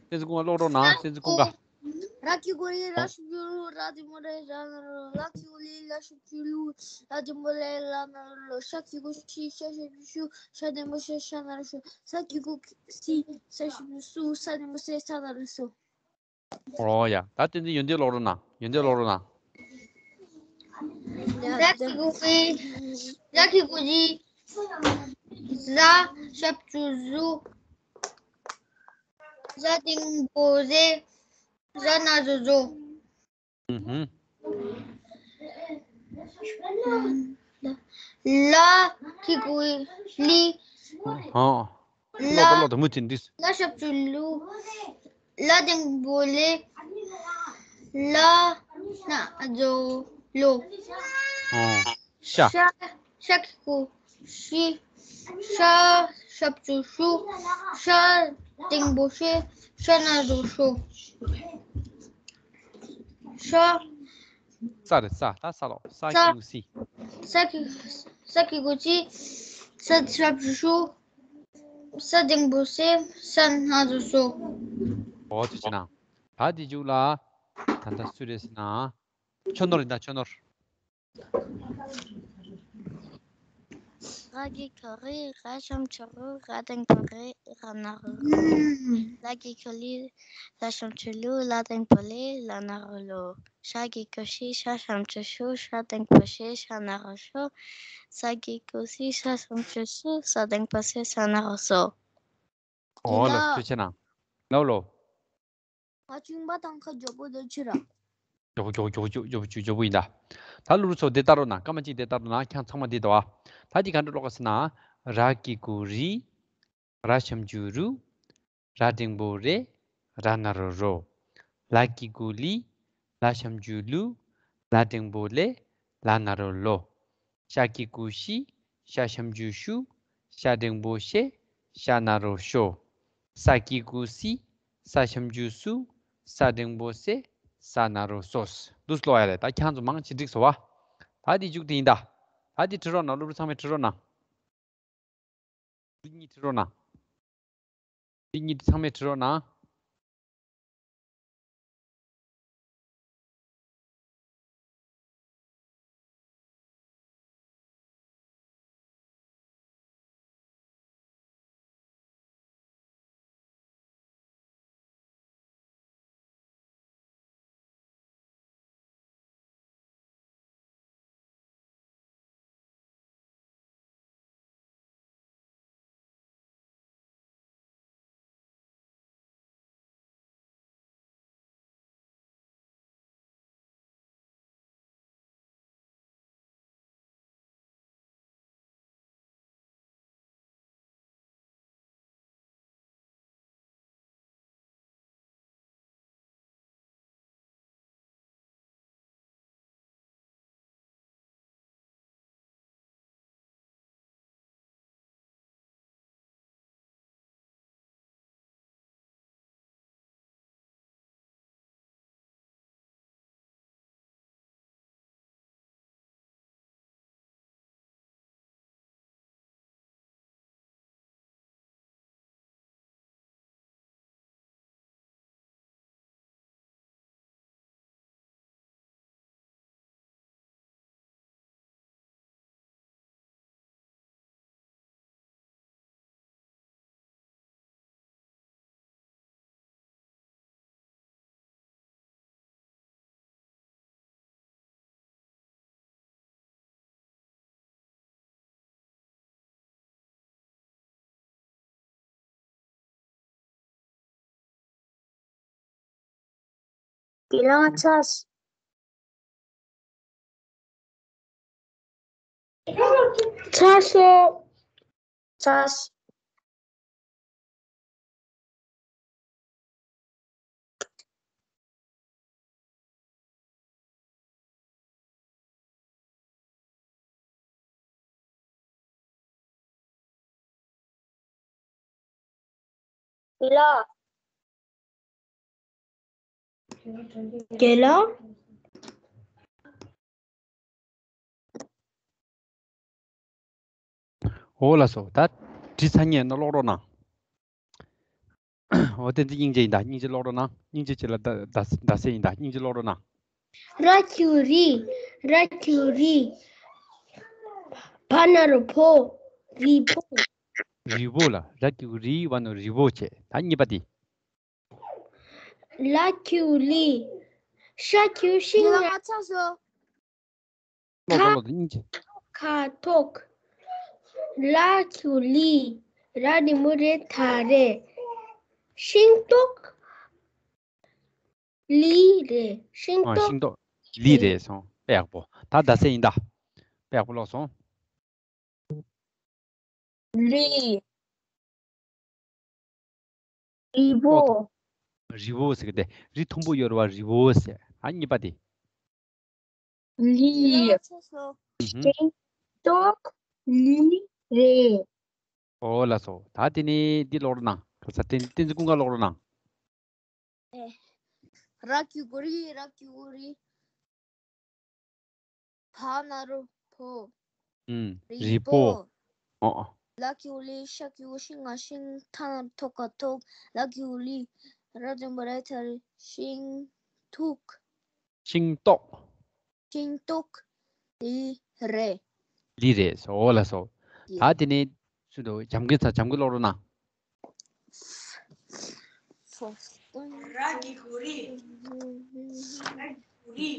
བསྟན་འཛིན་ཀུན་དགའ་ཀློག་རོགས་གནང་། བསྟན་འཛིན་ཀུན་དགའ། ར་གི་གུ་རི། ར་ཞབས་ཀྱུ་རུ། ར་འགྲེང་བུ་རེ། ར་ན་རོ། ལ་གི་གུ་ལི། ལ་ཞབས་ཀྱུ་ལུ། ལ་འགྲེང་བུ་ལེ། ལ་ན་རོ་ལོ། ཤ་གི་གུ་ཤི། ཤ་ཞབས་ཀྱུ་ཤུ། ཤ་འགྲེང་བུ་ཤེ། ཤ་ན་རོ་ཤོ། ས་གི་གུ་སི། ས་ཞབས་ཀྱུ་སུ། ས་འགྲེང་བུ་སེ། ས་ན་རོ་སོ། ཨོ་ཡ། ད་བསྟན་འཛིན་ཡོན་ཏན་ཀློག་རོགས་གནང་། ཡོན་ཏན་ཀློག་རོགས་གནང་། ར་གི་གུ་རི། ར་གི་གུ་རི། ར་ཞབས་ཀྱུ་རུ། ར་འགྲེང་བུ་རེ། ར་ན་རོ་རོ། ཧུམ་ཧུམ། ལ་གི་གུ་ལི། ཧོ། ལ། ཀློག་པ་ཀློག་དང་མུ་མཐུད་འདི། ལ་ཞབས་ཀྱུ་ལུ། ལ་འགྲེང་བུ་ལེ། ལ་ན་རོ་ལོ། ཧོ། ཤ། ཤ། ཤ་གི་གུ་ཤི། ཤ་ཞབས་ཀྱུ་ཤུ། ཤ་འགྲེང་བུ་ཤེ། ཤ་ན་རོ་ཤོ། ཤ། ས་རེད། ས། ད་ས་ཀློག་ས་ས། གི་གུ་སི། ས་གི། ས་གི་གུ་སི། ས་ཞབས་ཀྱུ་ཤུ། ས་འགྲེང་བུ་སེ། ས་ན་རོ་སོ། ཨོ། ཐུགས་རྗེ་གནང་། ད་འདི་མཇུག་ལ་ད་ལྟ་སུ་རེད་ཟེར་ན། ཆོས་ནོར་ཡིན་ད། ཆོས་ནོར། ར་གི་གུ་རི། ར་ཞབས་ཀྱུ་རུ། ར་འགྲེང་བུ་རེ། ར་ན་རོ་རོ། ལ་གི་གུ་ལི། ལ་ཞབས་ཀྱུ་ལུ། ལ་འགྲེང་བུ་ལེ། ལ་ན་རོ་ལོ། ཤ་གི་གུ་ཤི། ཤ་ཞབས་ཀྱུ་ཤུ། ཤ་འགྲེང་བུ་ཤེ། ཤ་ན་རོ་ཤོ། ས་གི་གུ་སི། ས་ཞབས་ཀྱུ་སུ། ས་འགྲེང་བུ་སེ། ས་ན་རོ་སོ། ཨོ་ལགས་སོ། ཐུགས་རྗེ་གནང་། ལགས་ལགས། ང་ཆུང་པ་དང་ཁ་མགྱོགས་པོ་འདོད་ཆེ་ར། མགྱོགས་པོ་མགྱོགས་པོ་མགྱོགས་པོ་མགྱོགས་པོ་མགྱོགས་པོ་མགྱོགས་པོ་ཡིན་ད། ད་ལུ་རུ་ཚོ་དེ་ལྟ་རོགས་གནང་། སྐར་མ་གཅིག་དེ་ལྟ་རོགས་གནང་། ཁྱེད་རང་ཚང་མ་འདི་འདུག་ཨ། ད་འདི་ག་འདྲ་ཀློག་ག་ཟེར་ན། ར་གི་གུ་རི། ར་ཞབས་ཀྱུ་རུ། ར་འགྲེང་བུ་རེ། ར་ན་རོ་རོ། ལ་གི་གུ་ལི། ལ་ཞབས་ཀྱུ་ལུ། ལ་འགྲེང་བུ་ལེ། ལ་ན་རོ་ལོ། ཤ་གི་གུ་ཤི། ཤ་ཞབས་ཀྱུ་ཤུ། ཤ་འགྲེང་བུ་ཤེ། ཤ་ན་རོ་ཤོ། ས་གི་གུ་སི། ས་ཞབས་ཀྱུ་སུ། ས་འགྲེང་བུ་སེ། ས་ན་རོ་སོ། འདུག་སེ་ཀློག་ཡ་རེད། ད་ཁྱེད་རང་ཚོ་མང་ཆེ་འགྲིག་སོང་བ། ད་འདི་མཇུག་དེ་ཡིན་ད། ད་འདི་བྲིས་རོགས་གནང་། སློབ་ཕྲུག་ཚང་མས་བྲིས་རོགས་གནང་། འདི་གཉིས་བྲིས་རོགས་གནང་། འདི་གཉིས་ཚང་མས་བྲིས་རོགས་གནང་། དགེ་ལགས་ཚར། ཚར་སོང་། ཚར། ལ། དགེ་ལགས། འོ་ལགས་སོ། ད་བྲིས་ཚར་ཉན་ན་ཀློག་རོགས་གནང་། འོ་དེ་ཚོ་སྙིང་རྗེ་ཡིན་ད། སྙིང་རྗེ་ཀློག་རོགས་གནང་། སྙིང་རྗེ་ཅིག་ལ་ད་ད་ད་སེ་ཡིན་ད། སྙིང་རྗེ་ཀློག་རོགས་གནང་། ར་གི་གུ་རི། ར་གི་གུ་རི། བ་ན་རོ་བོ། རི་བོ། རི་བོ་ལ། ར་གི་གུ་རི་བ་ན་རི་བོ་བྱས། ད་གཉིས་པ་དེ། ལ་གི་གུ་ལི། ཤ་གི་གུ་ཤིང་། ཡ་ལ་ང་ཚ་སོ། ཀློག་ཀློག་ཀློག་སྙིང་རྗེ། ཁ་ཐོག་ལ་གི་གུ་ལི། ར་འགྲེང་བུ་རེ་ད་རེད། ཤིང་ཏོག་ལི་རེད། ཤིང་ཨ། ཏོག་ཤིང་ཏོག་ལི་རེད་སོང་། དཔེ་ཡག་པོ། ད་ད་སེ་ཡིན་ད། དཔེ་ཡག་པོ་ཀློག་སོང་། ལི། རི་བོ། ཨོ། རི་བོ་ཟེར་གི་དེ། རི་མཐོན་པོ་ཡོད་རེད་བ། རི་བོ་ཟེར། ཨ་གཉིས་པ་དེ། ལི། ཨུ་ཧུམ། ཤིང་ཏོག་ལི་རེད། ཨོ་ལགས་སོ། ད་དེ་ནས་འདི་ཀློག་རོགས་གནང་། ག་ས་བསྟན་བསྟན་འཛིན་ཀུན་དགའ་ཀློག་རོགས་གནང་། ཨེ། ར་གི་གུ་རི། ར་གི་གུ་རི། བ་ན་རོ་བོ། ཨུམ། རི་རི་བོ། བོ། ཨོ་ཨོ། ལ་གི་གུ་ལི། ཤ་གི་གུ་ཤིང་། ང་ཤིང་། ཐ་ན་རོ་ཐོ་ག་ཐོག་ལ་གི་གུ་ལི། ར་འགྲེང་བུ་རེ་ད་རེད། ཤིང་ཐུག་ཤིང་ཏོག་ཤིང་ཏོག་ལི་རེད། ལི་རེད་སོ། ཨོ་ལགས་སོ། ཡེ། ད་དེ་ནས་སུ་འདུག་འཇམ་མགོན་ཚ། འཇམ་མགོན་ཀློག་རོགས་གནང་། ར་གི་གུ་རི། ར་གི་གུ་རི།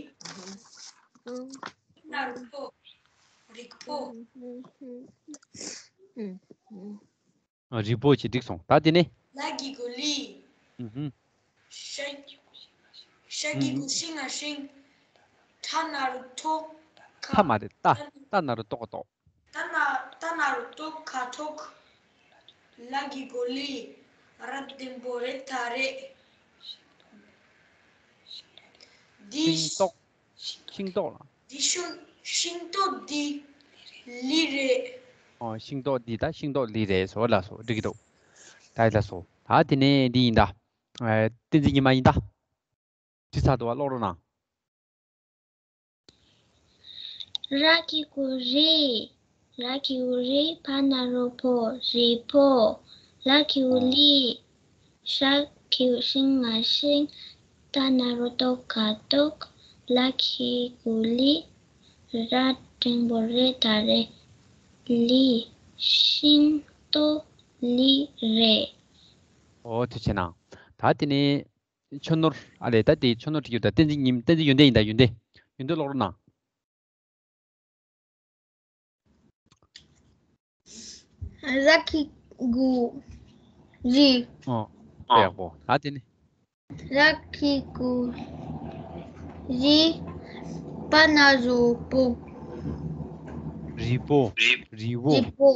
ན་རོ་ཐོ། རི་བོ། ཨ། རི་བོ་ཅེས་འགྲིག་སོང་། ད་དེ་ནས། ལ་གི་གུ་ལི། ཨུ་ཧུམ། ཤ། ཤ་གི་གུ་ཤིང་། ང་ཤིང་། ཐ་ན་རོ་ཐོ་ག་ཐ་མ་རེད། ཏ། ཏ་ན་རོ་ཏོ་ག་ཏོག་ཏ་ན། ཏ་ན་རོ་ཏོ་ག་ཐོག་ལ་གི་གུ་ལི། ར་འགྲེང་བུ་རེ་ད་རེད། འདི་ཤིང་ཏོག་ཤིང་ཏོག་ལ། འདི་ཤིང་། ཤིང་ཏོག་འདི་ལི་རེད། ཨོ། ཤིང་ཏོག་འདི་ད་ཤིང་ཏོག་ལི་རེད་སོ། ལགས་སོ། འགྲིག་གི་འདུག་ད་ཡིན་ད་སོ། ད་དེ་ནས་འདི་ཡིན་ད། ཨེ། བསྟན་འཛིན་ཉི་མ་ཡིན་ད། བྲིས་ཚར་འདུག་བ། ཀློག་རོགས་གནང་། ར་གི་གུ་རི། ར་གི་གུ་རི། བ་ན་རོ་བོ། རི་བོ། ལ་གི་གུ་ལི། ཤ་གི་གུ་ཤིང་། ང་ཤིང་། ཏ་ན་རོ་ཏོ་ག་ཏོག་ལ་གི་གུ་ལི། ར་འགྲེང་བུ་རེ་ད་རེད། ལི། ཤིང་ཏོག་ལི་རེད། ཨོ། ཐུགས་རྗེ་གནང་། ད་དེ་ནས་ཆོས་ནོར། ཨ་ལས། ད་དེ་ཆོས་ནོར་བྲིས་ཡོད་ད། བསྟན་འཛིན་ཉིམ། བསྟན་འཛིན་ཡོན་ཏན་ཡིན་ད། ཡོན་ཏན། ཡོན་ཏན་ཀློག་རོགས་གནང་། ར་གི་གུ་རི། ཨོ། དཔེ་ཡག་པོ། ད་དེ་ནས། ར་གི་གུ་རི། བ་ན་རོ་བོ། རི་བོ། རི་བོ། རི་བོ།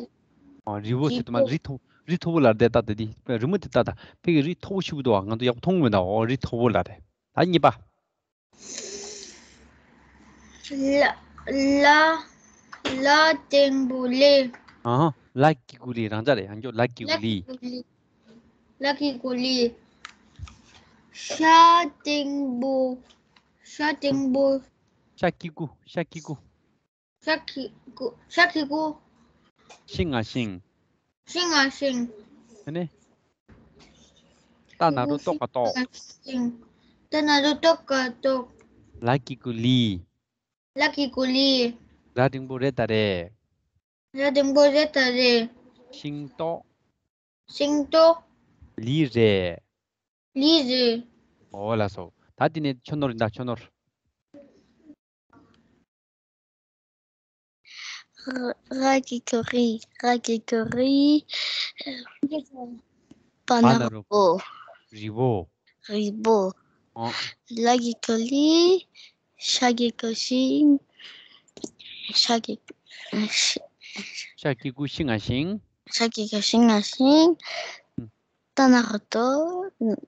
ཨོ། རི་བོ་ཟེར་དུས་མ། རི་བོ། རི་མཐོ། རི་མཐོ་པོ་ལ་རེད། ད་ད་འདི་རི་མོ་དེ་ལྟ་ད། ཕ་གི་རི་མཐོ་པོ་ཞེ་པོ་འདུག་བ། ང་ཚོ་ཡག་པོ་མཐོང་གི་མི་འདུག་ཨོ། རི་མཐོ་པོ་ལ་རེད། ད་གཉིས་པ། ལ། ལ། ལ་འགྲེང་བུ་ལི། ཨ་ཧ། ལ་གི་གུ་ལི། རང་འཇགས་རེད། ཡང་བསྐྱར། ལ་གི་གུ་ལི། ལ་གི་གུ་ལི། ལ་གི་གུ་ལི། ཤ་འགྲེང་བུ། ཤ་འགྲེང་བུ། ཤ་གི་གུ། ཤ་གི་གུ། ཤ་གི་གུ། ཤ་གི་གུ། ཤིང་། ང་ཤིང་། ཤིང་། ང་ཤིང་། ཨ་ནི། ཏ་ན་རོ་ཏོ་ག་ཏོག་ཤིང་། ཏ་ན་རོ་ཏོ་ག་ཏོག་ལ་གི་གུ་ལི། ལ་གི་གུ་ལི། ར་འགྲེང་བུ་རེ་ད་རེད། ར་འགྲེང་བུ་རེ་ད་རེད། ཤིང་ཏོག་ཤིང་ཏོག་ལི་རེད། ལི་རེད། ཨོ་ལགས་སོ། ད་དེ་ནས་ཆོས་ནོར་ཡིན་ད། ཆོས་ནོར། ར་གི་གུ་རི། ར་གི་གུ་རི། བ་ན་རོ་བོ། རི་བོ། རི་བོ། ཨོ། ལ་གི་གུ་ལི། ཤ་གི་གུ་ཤིང་། ཤ་གི་ཤ། ཤ་གི་གུ་ཤིང་ང་ཤིང་། ཤ་གི་གུ་ཤིང་ང་ཤིང་། ཨུ། ཏ་ན་རོ་ཏོ།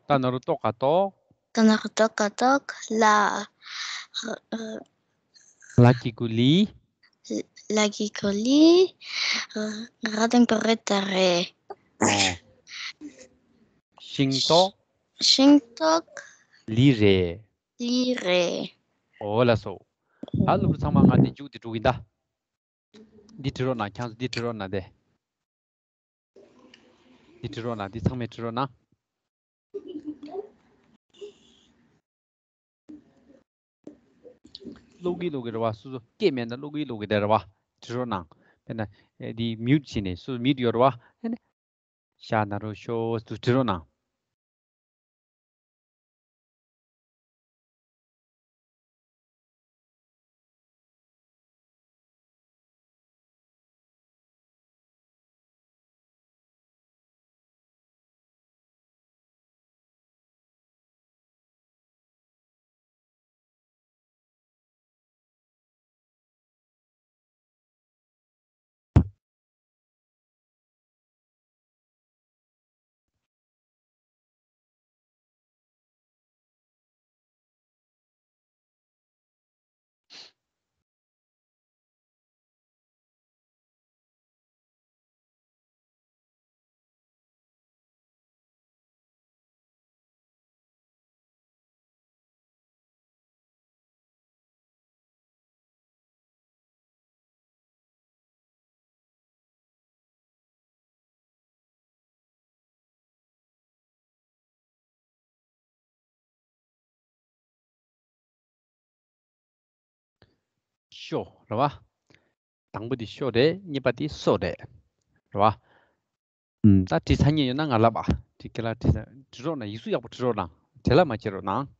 ཏ་ན་རོ་ཏོ་ག་ཏོག་ཏ་ན་རོ་ཏོ་ག་ཏོག་ལ། ལ་གི་གུ་ལི། ལ་གི་གུ་ལི། ར་དང་གོ་རེ་ད་རེ། ཨོ། ཤིང་ཏོག་ཤིང་ཏོག་ལི་རེད། ལི་རེད། ཨོ་ལགས་སོ། ད་སློབ་ཕྲུག་ཚང་མ་ང་འདི་མཇུག་འདི་འགྲོ་གིན་ད། འདི་བྲི་རོགས་གནང་། ཁྱེད་ཚོ་འདི་བྲི་རོགས་གནང་དེ། འདི་བྲི་རོགས་གནང་། འདི་ཚང་མས་བྲི་རོགས་གནང་། ཀློག་གི་ཀློག་གི་རེད་བ། སོ་སོ་སྐད་མེད་ན་ཀློག་གི་ཀློག་གི་དེ་རེད་བ། བྲི་རོགས་གནང་། དཔེར་ན་ཨེ་འདི་མིའུཊ་བྱས་ནས་སོ་སོ་མིའུཊ་ཡོད་རེད་བ། ཨེ་ནས་ཤ་ན་རོ་ཤོ་སུ་བྲི་རོགས་གནང་། ཤོ་རེད་བ། དང་པོ་དེ་ཤོ་རེད། གཉིས་པ་དེ་སོ་རེད། རེད་བ། ཨུམ། ད་བྲིས་ཚར་མཁན་ཡོད་ན་ང་ལབ་ཨ། བྲིས་ཁྱེད་ལ་བྲིས་ཚར། བྲིས་རོགས་གནང་། ཡིག་གཟུགས་ཡག་པོ་བྲིས་རོགས་གནང་། བྲེལ་བ་མ་བྱེད་རོགས་གནང་།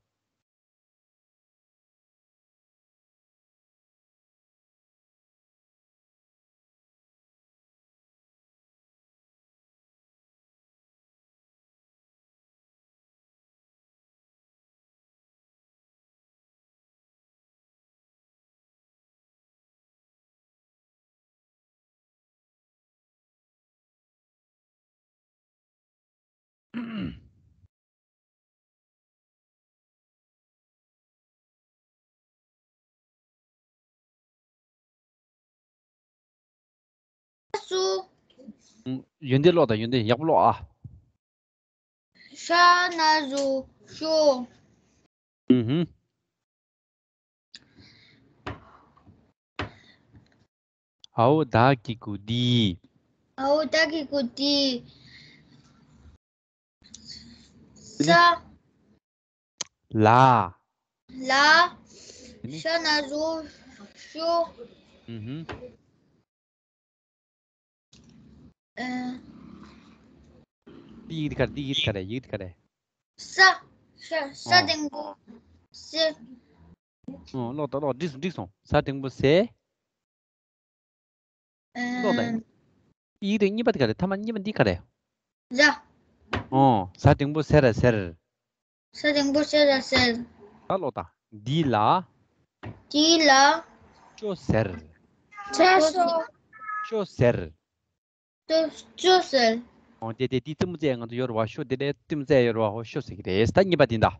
སུ། ཡོན་ཏན་ཀློག་དང་། ཡོན་ཏན་ཡག་པོ་ཀློག་ཨ། ཤ་ན་རོ་ཤོ། ཨུ་ཧུམ། འའོ་ད་གི་གུ་འདི། འའོ་ད་གི་གུ་འདི། ས། ལ། ལ། ཤ་ན་རོ་ཤོ། ཨུ་ཧུམ། ཨ། འདི་ཡིག་འདི་ག་རེ། འདི་ཡིག་འདི་ག་རེ། ཡིག་འདི་ག་རེ། ས། ཤ། ས། ཨོ། འགྲེང་བུ་ས། ཨོ། ཀློག་དང་ཀློག་འགྲིག་སོང་འགྲིག་སོང་། ས་འགྲེང་བུ་ས། ཨ། ཀློག་དང་། ཡིག་འདི་གཉིས་པ་འདི་ག་རེ། ཐ་མ་གཉིས་པ་འདི་ག་རེ། ར། ཨོ། ས་འགྲེང་བུ་ཟེར་ར་ཟེར། ས་འགྲེང་བུ་ཟེར་ར་ཟེར། ད་ཀློག་དང་། འདི་ལ། འདི་ལ། ཅོ་ཟེར། ཅོ་ཟེར། ཅོ་ཟེར། ཅོ་ཅོ་ཟེར། ཨོ། དེ་དེ་དེ་གཏི་མུག་བཙལ་ང་ཚོ་ཡོད་རེད་བ། ཤོ་དེ་འདྲའི་གཏི་མུག་བཙལ་ཡོད་རེད་བ། ཧོ། ཤོ་ཟེར་གི་རེད། ད་གཉིས་པ་དེ་འདྲ།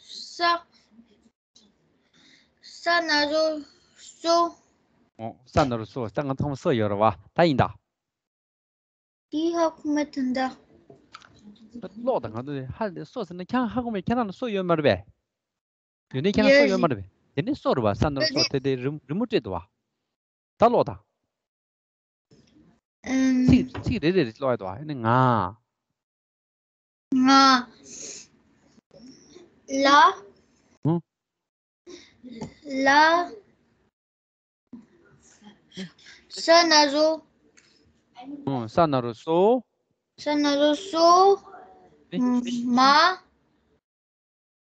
ས། ས་ན་རོ་སོ། ཨོ། ས་ན་རོ་སོ། ད་ང་ཚོ་ཚང་མ་སོ་ཡོད་རེད་བ། ད་ཡིན་ད། དེ་ཧ་གོ་མེད་དོན་དག་ཀློག་དང་། ང་ཚོ་ཧ་ལས་སོ་ཟེར་ན་ཁྱེད་རང་ཧ་གོ་མེད། ཁྱེད་རང་ལ་སོ་ཡོད་མ་རེད་པས། ཡོད་ནའི་ཁྱེད་རང་སོ་ཡོད་མ་རེད་པས། དེ་ནས་སོ་རེད་བ། ས་ན་རོ་སོ། དེ་དེ་རི་རི་མོ་བྲིས་འདུག་བ། ད་ཀློག་དང་། ཨམ། ཚིག་ཚིག་རེ་རེ་རེ་ཀློག་ཡ་འདུག་བ། ཨ་ནི་ང་། ང་། ལ། ཧུ། ལ། ས་ན་རོ། ཨོ། ས་ན་རོ་སོ། ས་ན་རོ་སོ། ཨེ། མ།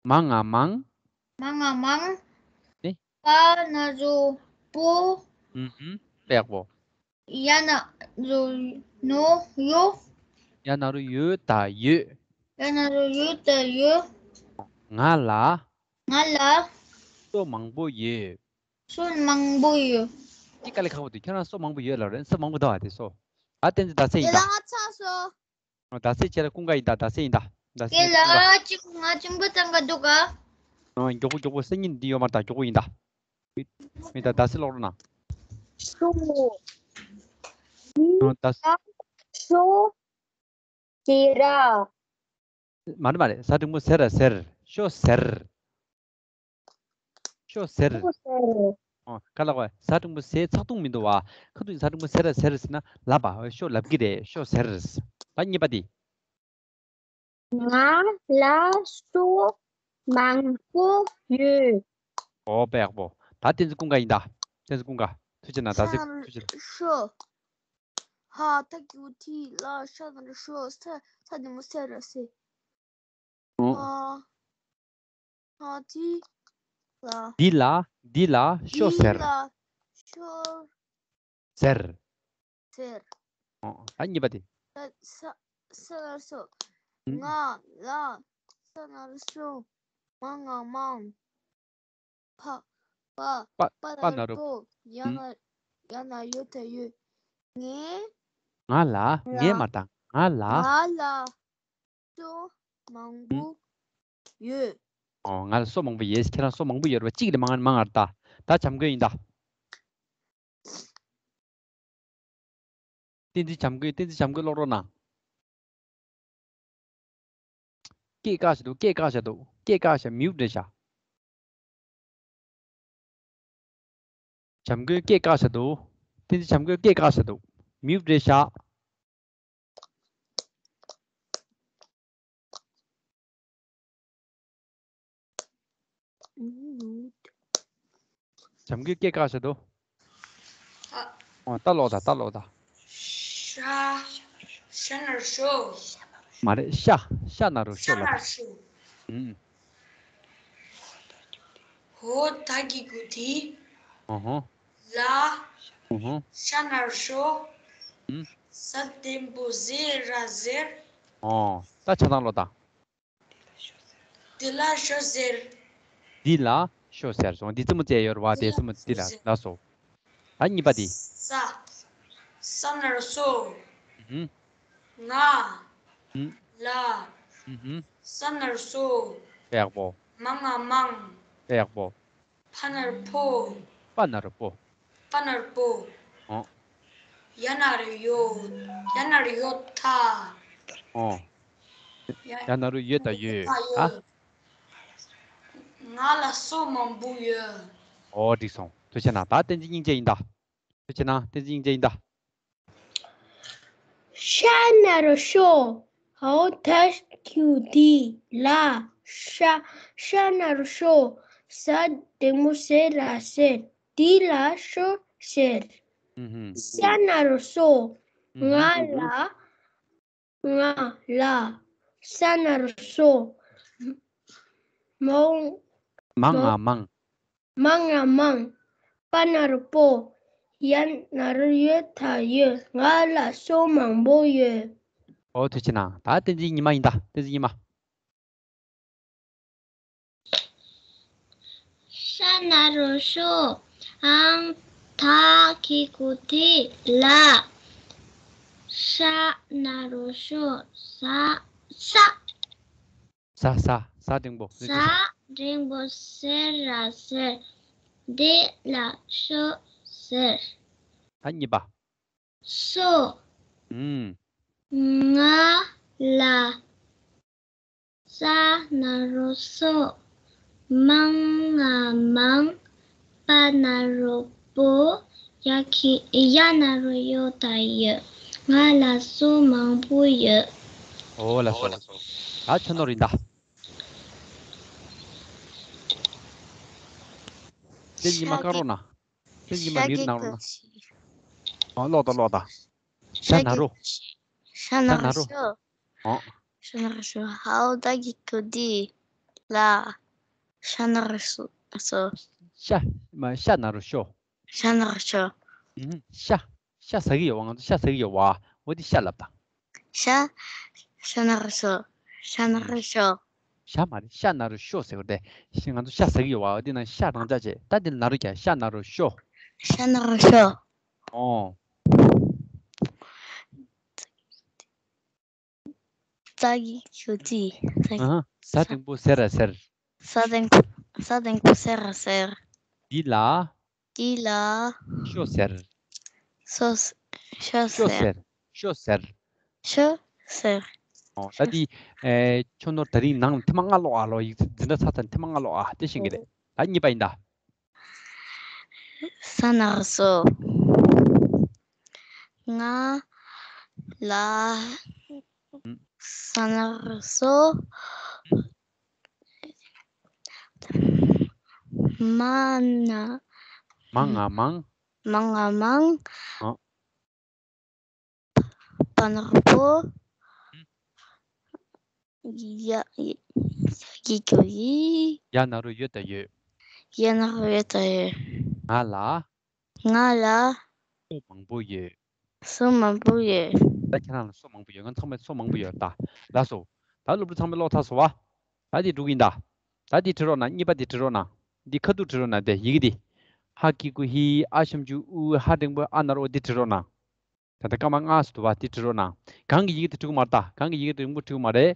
མ་ང་མང་། མ་ང་མང་། ཨེ། པ་ན་རོ་པོ། ཨུ་ཧུམ། དཔེ་ཡག་པོ། ཡ་ན་རོ་ནོ་ཡོ། ཡ་ན་རོ་ཡོད་ད་ཡོད། ཡ་ན་རོ་ཡོད་ད་ཡོད། ང་ལ། ང་ལ། སོ་མང་པོ་ཡོད། སོ་མང་པོ་ཡོད། ཅི་དཀའ་ལས་ཁག་པོ་འདུག་ཁྱོད་རང་སོ་མང་པོ་ཡོད་ལབ་རེད། སོ་མང་པོ་འདུག་ཨ་དེ་སོ། ཨ་བསྟན་འཛིན་ཟླ་ཚེས་ཡིན་ད། ཡ་ད་ང་ཚར་སོང་། ཟླ་ཚེས་ཁྱེད་ལ་ཀུན་དགའ་ཡིན་ད། ཟླ་ཚེས་ཡིན་ད། ཟླ་ཚེས་ཀུན་དགའ། ཅིག་ང་ཅུང་པ་ཙང་ག་འདུག་ག་ཨ་མགྱོགས་པོ་མགྱོགས་པོ། སང་ཉིན་འདི་ཡོད་མ་རེད་ད། མགྱོགས་པོ་ཡིན་ད། མི་ད་ཟླ་ཚེས་ཀློག་རོགས་གནང་། ཤོ། ཨ་ཟླ་ཤོ་ཟེར་ར། མ་རེད་མ་རེད། གཟའ་འབྲིང་པོ་ཟེར་ར་ཟེར། ཤོ་ཟེར། ཤོ་ཟེར། ཤོ་ཟེར། ཨོ་ཁ་ལག་པ་གཟའ་འབྲིང་པོ་ཟེར་ཚག་ཐུང་མི་འདུག་བ། ཁ་ཐུག་གཟའ་འབྲིང་པོ་ཟེར་ར་ཟེར་ཟེར་ན་ལབ་པ། ཤོ་ལབ་ཀྱི་རེད། ཤོ་ཟེར། ད་གཉིས་པ་དེ། ང་ལ་སོ་མང་པོ་ཡོད། ཨོ་དཔེ་ཡག་པོ། ད་བསྟན་འཛིན་ཀུན་དགའ་ཡིན་ད། བསྟན་འཛིན་ཀུན་དགའ་ཐུགས་རྗེ་གནང་། ད་གཟིགས་ཤ་ན་ཐུགས་རྗེ་གནང་། ཤོ། ཧ་ད་གི་གུ་ཐི་ལ་ཤ་ན་རོ་ཤོ། ས་ས་འདི་མོ་ཟེར་ར་ཟེར། ཨོ། ཧ་ཧ་ཐི་ལ། འདི་ལ་འདི་ལ་ཤོ་ཟེར། འདི་ལ་ཤོ་ཟེར། ཟེར། ཨོ། ད་གཉིས་པ་དེ། ས་ས་ས་ན་རོ་སོ། ཨུམ། ང་ལ་ས་ན་རོ་སོ་མང་ང་མང་། པ་པ་པ་པ་ན་ན་རོ་རོ་པོ། ཡ་ཨུམ། ན་ཡ་ན་ཡོད་ད་ཡོད། ངས། ང་ལ། ང་ངས་མ་བཏང་། ང་ལ། ང་ལ་སོ་མང་པོ་ཨུམ། ཡོད། ཨོ་ང་ལ་སོ་མང་པོ་ཡོད། ཁྱེད་རང་སོ་མང་པོ་ཡོད་རེད་པ། གཅིག་ལས་མང་མང་ང་རེད་ད། ད་བྱམས་མགོན་ཡིན་ད། བསྟན་འཛིན་བྱམས་མགོན། བསྟན་འཛིན་བྱམས་མགོན་ཀློག་རོགས་གནང་། སྐད་བཀག་བཞག་འདུག་སྐད་བཀག་བཞག་འདུག་སྐད་བཀག་བཞག་མིའུ་རེད་བཞག་བྱམས་མགོན་སྐད་བཀག་བཞག་འདུག་བསྟན་འཛིན་བྱམས་མགོན་སྐད་བཀག་བཞག་འདུག་མིའུ་རེད་བཞག་བྱམས་མགོན་སྐད་བཀག་བྱ་དོ། ཨ། ཨོ་ད་ལོག་ད་ད་ལོག་ད། ཤ། ཤ་ན་རོ་ཤོ། མ་རེད། ཤ། ཤ་ན་རོ་ཤོ་ལབ། ཤ་ན་རོ་ཤོ། ཨུམ། ཧོ་ད་གི་གུ་ཐི། ཨོ་ཧོ། ལ། ཨོ་ཧོ། ཤ་ན་རོ་ཤོ། ཨུམ། ས་འདི་མོ་ཟེར་ར་ཟེར། ཨོ་ད་ཆ་ཚང་ལོག་ད། འདི་ལ་ཤོ་ཟེར། འདི་ལ་ཤོ་ཟེར་སོང་། འདི་རྩེ་མོ་རྩེ་ཡོད་རེད་བ། དེ་རྩེ་མོ་འདི་ལ་ལ་སོ། ད་གཉིས་པ་འདི། ས། ས་ན་རོ་སོ། ཧུམ། ང་། ཧུམ། ལ། ཧུམ་ཧུམ། ས་ན་རོ་སོ། ཡག་པོ། མ་ང་མང་། ཡག་པོ། ཕ་ན་རོ་ཕོ། པ་ན་རོ་པོ། པ་ན་རོ་པོ། ཨོ། ཡ་ན་རོ་ཡོ། ཡ་ན་རོ་ཡོ་ད། ཨོ། ཡ་ཡ་ན་རོ་ཡོད་ད་ཡོད། ད། ང་ལ་སོ་མང་པོ་ཡོད། ཨོ་འགྲིག་སོང་། ཐུགས་རྗེ་གནང་། ད་བསྟན་འཛིན་སྙིང་རྗེ་ཡིན་ད། ཐུགས་རྗེ་གནང་། བསྟན་འཛིན་སྙིང་རྗེ་ཡིན་ད། ཤ་ན་རོ་ཤོ། ཧོ་ད་གི་གུ་ཐི་ལ། ཤ། ཤ་ན་རོ་ཤོ། ས་འདི་མོ་ཟེར་ར་ཟེར། འདི་ལ་ཤོ་ཟེར། ཧུམ་ཧུམ། ཤ་ན་རོ་སོ། ཧུམ་ཧུམ། ང་ལ། ང་ལ། ས་ན་རོ་སོ། མང་། མང་ང་མང་། མང་ང་མང་། པ་ན་རོ་པོ། ཡ་ན་རོ་ཡོ་ད་ཡོད། ང་ལ་སོ་མང་པོ་ཡོད། ཨོ་ཐུགས་རྗེ་གནང་། ད་བསྟན་འཛིན་ཉི་མ་ཡིན་ད། བསྟན་འཛིན་ཉི་མ། ཤ་ན་རོ་ཤོ། ཨང་ད་གི་གུ་ཐི་ལ། ཤ་ན་རོ་ཤོ། ས། ས། ས། ས། ས་འགྲེང་བུ། ས་འགྲེང་བུ་ཟེར་ར་ཟེར། འདི་ལ་ཤོ་ཟེར། ད་གཉིས་པ། སོ། ཨུམ། ང་ལ། ས་ན་རོ་སོ། མང་ང་མང་། པ་ན་རོ་པོ། ཡ་གི་ཡ་ན་རོ་ཡོ་ད་ཡོད། ང་ལ་སོ་མང་པོ་ཡོད། ཨོ་ལགས་སོ་ལགས་སོ། ད་ཆ་ནོར་ཡིན་ད། དེ་ཉི་མ་བཀག་རོགས་གནང་། དེ་ཉི་མ་མིར་གནང་རོགས་གནང་། ཨོ་ཀློག་ད་ཀློག་ད། ཤ་ན་རོ། ཤ་ན་རོ་ཤོ། ཨོ། ཤ་ན་རོ་ཤོ། ཧོ་ད་གི་གུ་ཐི་ལ། ཤ་ན་རོ་སོ། ཤ། མ་ཤ་ན་རོ་ཤོ། ཤ་ན་རོ་ཤོ། ཨུམ། ཤ། ཤ་ཟ་གི་ཡོད་བ། ང་ཚོ་ཤ་ཟ་གི་ཡོད་བ། འོ་དེ་ཤ་ལབ་དང་། ཤ། ཤ་ན་རོ་ཤོ། ཤ་ན་རོ་ཤོ། ཤ་མ་རེད། ཤ་ན་རོ་ཤོ་ཟེར་བ་དེ། ཤ་ང་ཚོ་ཤ་ཟ་གི་ཡོད་བ། འོ་དེ་ན་ཤ་རང་འཇགས་བྱས། ད་དེ་ན་རོ་རྒྱག་ཤ་ན་རོ་ཤོ། ཤ་ན་རོ་ཤོ། ཨོ། ཙ་གི་གུ་ཙི། ཙ་གི། ཨ་ཧ། ཟ་འབྲིང་པོ་ཟེར་ར་ཟེར། ཟ་འབྲིང་པོ། ཟ་འབྲིང་པོ་ཟེར་ར་ཟེར། འདི་ལ། འདི་ལ། ཤོ་ཟེར། ཤོ། ཤོ་ཤོ་ཟེར། ཟེར། ཤོ་ཟེར། ཤོ་ཟེར། ཨོ། ད་འདི། ཨེ། ཁྱོད་ནོར་ད་རིང་ནང་ལ་ཐེངས་མ་ལྔ་ཀློག་ཨ། ཀློག་ཡིག་འཛིན་གྲྭ་ཚར་ཚར་ཐེངས་མ་ལྔ་ཀློག་ཨ། དེ་ཤེས་ཀྱི་རེད། ད་གཉིས་པ་ཡིན་ད། ས་ན་རོ་སོ། ང་ལ། ཨུམ། ས་ན་རོ་སོ། མ་ན། མ་ང་མང་། མ་ང་མང་། ཨ། པ་ན་རོ་པོ། ཡ། ཡ་གི་གུ་ཡི། ཡ་ན་རོ་ཡོ་ད་ཡོད། ཡ་ན་རོ་ཡོ་ད་ཡོད། ང་ལ། ང་ལ། སོ་མང་པོ་ཡོད། སོ་མང་པོ་ཡོད། ད་ཁྱེད་རང་ལ་སོ་མང་པོ་ཡོད། ང་ཚང་མས་སོ་མང་པོ་ཡོད་ད། ལགས་སོ། ད་སློབ་ཕྲུག་ཚང་མས་ཀློག་ཚར་སོང་བ། ད་འདི་འགྲིག་ཡིན་ད། ད་འདི་བྲི་རོགས་གནང་། གཉིས་པ་འདི་བྲི་རོགས་གནང་། འདི་ཁ་ཐུག་བྲི་རོགས་གནང་། དེ་ཡི་གེ་འདི། ཧ་གི་གུ་ཧི། ཨ་ཞབས་ཀྱུ་ཨུ། ཧ་འགྲེང་བུ་ཨ་ན་རོ། འདི་བྲི་རོགས་གནང་། ད་ལྟ་སྐར་མ་ལྔ་ཙམ་འདུག་བ། འདི་བྲི་རོགས་གནང་། གང་གི་ཡི་གེ་དེ་བྲི་གི་མ་རེད་ད། གང་གི་ཡི་གེ་དེ་རིང་པོ་བྲི་གི་མ་རེད།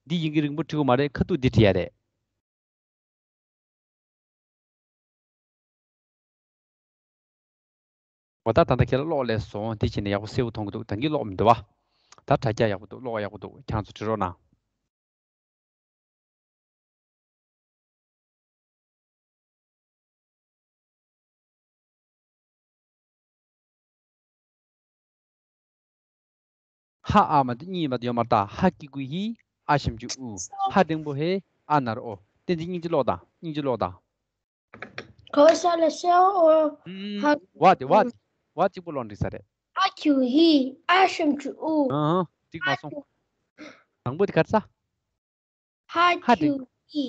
འདི་ཡི་གེ་རིང་པོ་བྲི་གི་མ་རེད། ཁ་ཐུག་འདི་བྲི་ཡ་རེད། འོ་ད་ད་ལྟ་ཁྱེད་ལ་ཀློག་ལས་སོང་། དེ་བྱས་ནས་ཡག་པོ་གསལ་པོ་མཐོང་གི་འདུག་ད་གིན་ཀློག་མི་འདུག་བ། ད་དྲ་རྒྱ་ཡག་པོ་འདུག་ཀློག་ཡག་པོ་འདུག་ཁྱེད་རང་ཚོ་བྲི་རོགས་གནང་། ཧ། ཨ་མ་དེ་གཉིས་མ་དེ་ཡོད་མ་རེད་ད། ཧ་གི་གུ་ཧི། ཨ་ཞབས་ཀྱུ་ཨུ། ཧ་འགྲེང་བུ་ཧེ། ཨ་ན་རོ་ཨོ། བསྟན་འཛིན་སྙིང་རྗེ་ཀློག་དང་། སྙིང་རྗེ་ཀློག་དང་། གོ་ས་ལ་ཤ་འོ། ཨུམ། ཧ། བ་དེ་བ་དེ་བ་གཅིག་པོ་ཀློག་འགྲིག་ས་རེད། ཧ་གི་གུ་ཧི། ཨ་ཞབས་ཀྱུ་ཨུ། ཨ་ཧ། འགྲིག་མ་སོང་། དང་པོ་དེ་ག་རེ་ཟ། ཧ་ཧ་དེ། གི་གུ་ཧི།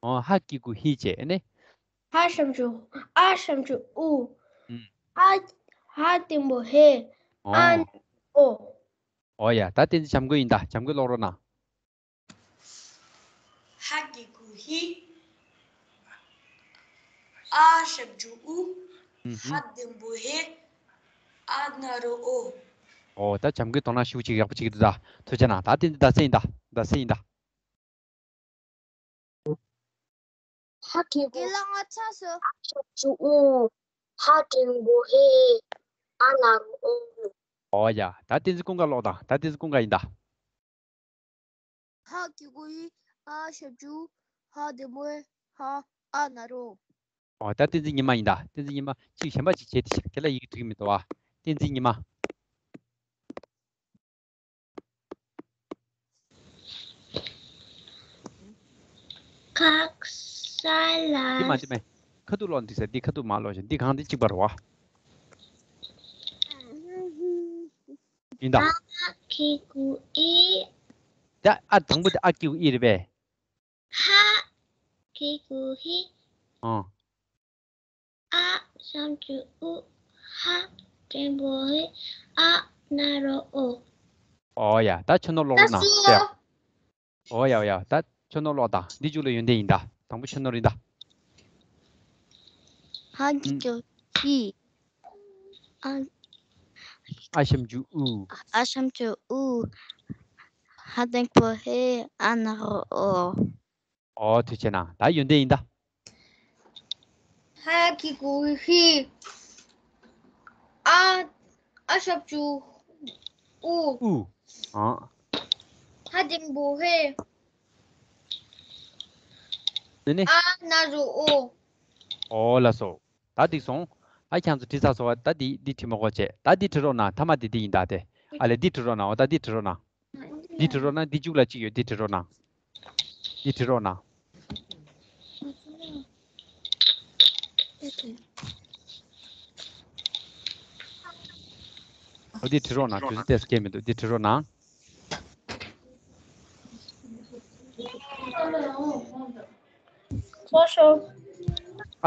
ཨོ། ཧ་གི་གུ་ཧི་བྱས་ནས། ཧ་ཞབས་ཀྱུ། ཨ་ཞབས་ཀྱུ་ཨུ། ཨུམ། ཧ། ཧ་འགྲེང་བུ་ཧེ། ཨོ། ཨ་ན་རོ་ཨོ། ཨོ་ཡ། ད་དེ་ཚོ་བྱམས་མགོན་ཡིན་ད། བྱམས་མགོན་ཀློག་རོགས་གནང་། ཧ་གི་གུ་ཧི། ཨ་ཞབས་ཀྱུ་ཨུ། ཨུམ། ཧ་འགྲེང་བུ་ཧེ། ཨ་ན་རོ་ཨོ། ཨོ་ད་བྱམས་མགོན་དོ་སྣང་ཤུགས་ཆེ་གི་ཡག་པོ་བྱེད་ཀྱི་འདུག་ད། ཐུགས་རྗེ་གནང་། ད་དེ་ཚོ་ཟླ་ཚེས་ཡིན་ད། ཟླ་ཚེས་ཡིན་ད། ཧ་གི་གུ། རྒན་ལགས་ང་ཚ་སོ། ཨ་ཞབས་ཀྱུ་ཨུ། ཧ་འགྲེང་བུ་ཧེ། ཨ་ན་རོ་ཨོ། ཨོ་ཡ། ད་བསྟན་འཛིན་ཀུན་དགའ་ཀློག་དང་། ད་བསྟན་འཛིན་ཀུན་དགའ་ཡིན་ད། ཧ་གི་གུ་ཧི། ཨ་ཞབས་ཀྱུ་ཨུ། ཧ་འགྲེང་བུ་ཧེ། ཧ། ཨ་ན་རོ། ཨོ་ད་བསྟན་འཛིན་ཉི་མ་ཡིན་ད། བསྟན་འཛིན་ཉི་མ་གཅིག་གཞན་པ་གཅིག་བྱས་ཏེ་བྱས། ཁྱེད་ལ་ཡི་གེ་འགྲིག་གི་མི་འདུག་ཨ། བསྟན་འཛིན་ཉི་མ། ཁ་ས་ལ། འདི་མ་འདི་མ། ཁ་ཐུག་ཀློག་འདི་ཟེར། འདི་ཁ་ཐུག་མ་ཀློག་ཤིག་འདི་གང་འདི་གཅིག་པ་རེད་བ། ཡིན་ད། ཨ་གི་གུ་ཨི། ད་ཨ་དང་པོ་དེ་ཨ་གི་གུ་ཨི་རེད་པས། ཧ་གི་གུ་ཧི། ཨང་། ཨ་ཞབས་ཀྱུ་ཨུ། ཧ་འགྲེང་བུ་ཧི། ཨ་ན་རོ་ཨོ། ཨོ་ཡ། ད་ཁྱོད་ནོར་ཀློག་རོགས་གནང་། ཨོ་ཡ་ཨོ་ཡ། ད་ཁྱོད་ནོར་ཀློག་དང་། འདི་མཇུག་ལ་ཡོན་ཏན་ཡིན་ད། དང་པོ་ཁྱོད་ནོར་ཡིན་ད། ཧ་གི་གུ་ཧི། ཨ། ཨ་ཞབས་ཀྱུ་ཨུ། ཨ་ཞབས་ཀྱུ་ཨུ། ཧ་འགྲེང་བུ་ཧེ། ཨ་ན་རོ་ཨོ། ཨོ་ཐུགས་རྗེ་གནང་། ད་ཡོན་ཏན་ཡིན་ད། ཧ་གི་གུ་ཧི། ཨ། ཨ་ཞབས་ཀྱུ་ཨུ། ཨུ། ཨ། ཧ་འགྲེང་བུ་ཧེ། ནི་ནི། ཨ་ན་རོ་ཨོ། ཨོ་ལགས་སོ། ད་འགྲིག་སོང་། ད་ཁྱེད་ཚོ་བྲིས་ཚར་སོང་བ། ད་འདི་འདི་བྲིས་མ་དགོས་བྱས། ད་འདི་བྲིས་རོགས་གནང་། མཐའ་མ་འདི་འདི་ཡིན་ད་དེ། ཨ་ལས་འདི་བྲིས་རོགས་གནང་། འོ་ད་འདི་བྲིས་རོགས་གནང་། འདི་བྲིས་རོགས་གནང་། འདི་མཇུག་ལ་གཅིག་ཡོད། འདི་བྲིས་རོགས་གནང་། འདི་བྲིས་རོགས་གནང་། འོ་འདི་བྲིས་རོགས་གནང་། དུས་ཚོད་ཏོག་ཙམ་སྐྱེལ་མི་འདུག་འདི་བྲིས་རོགས་གནང་།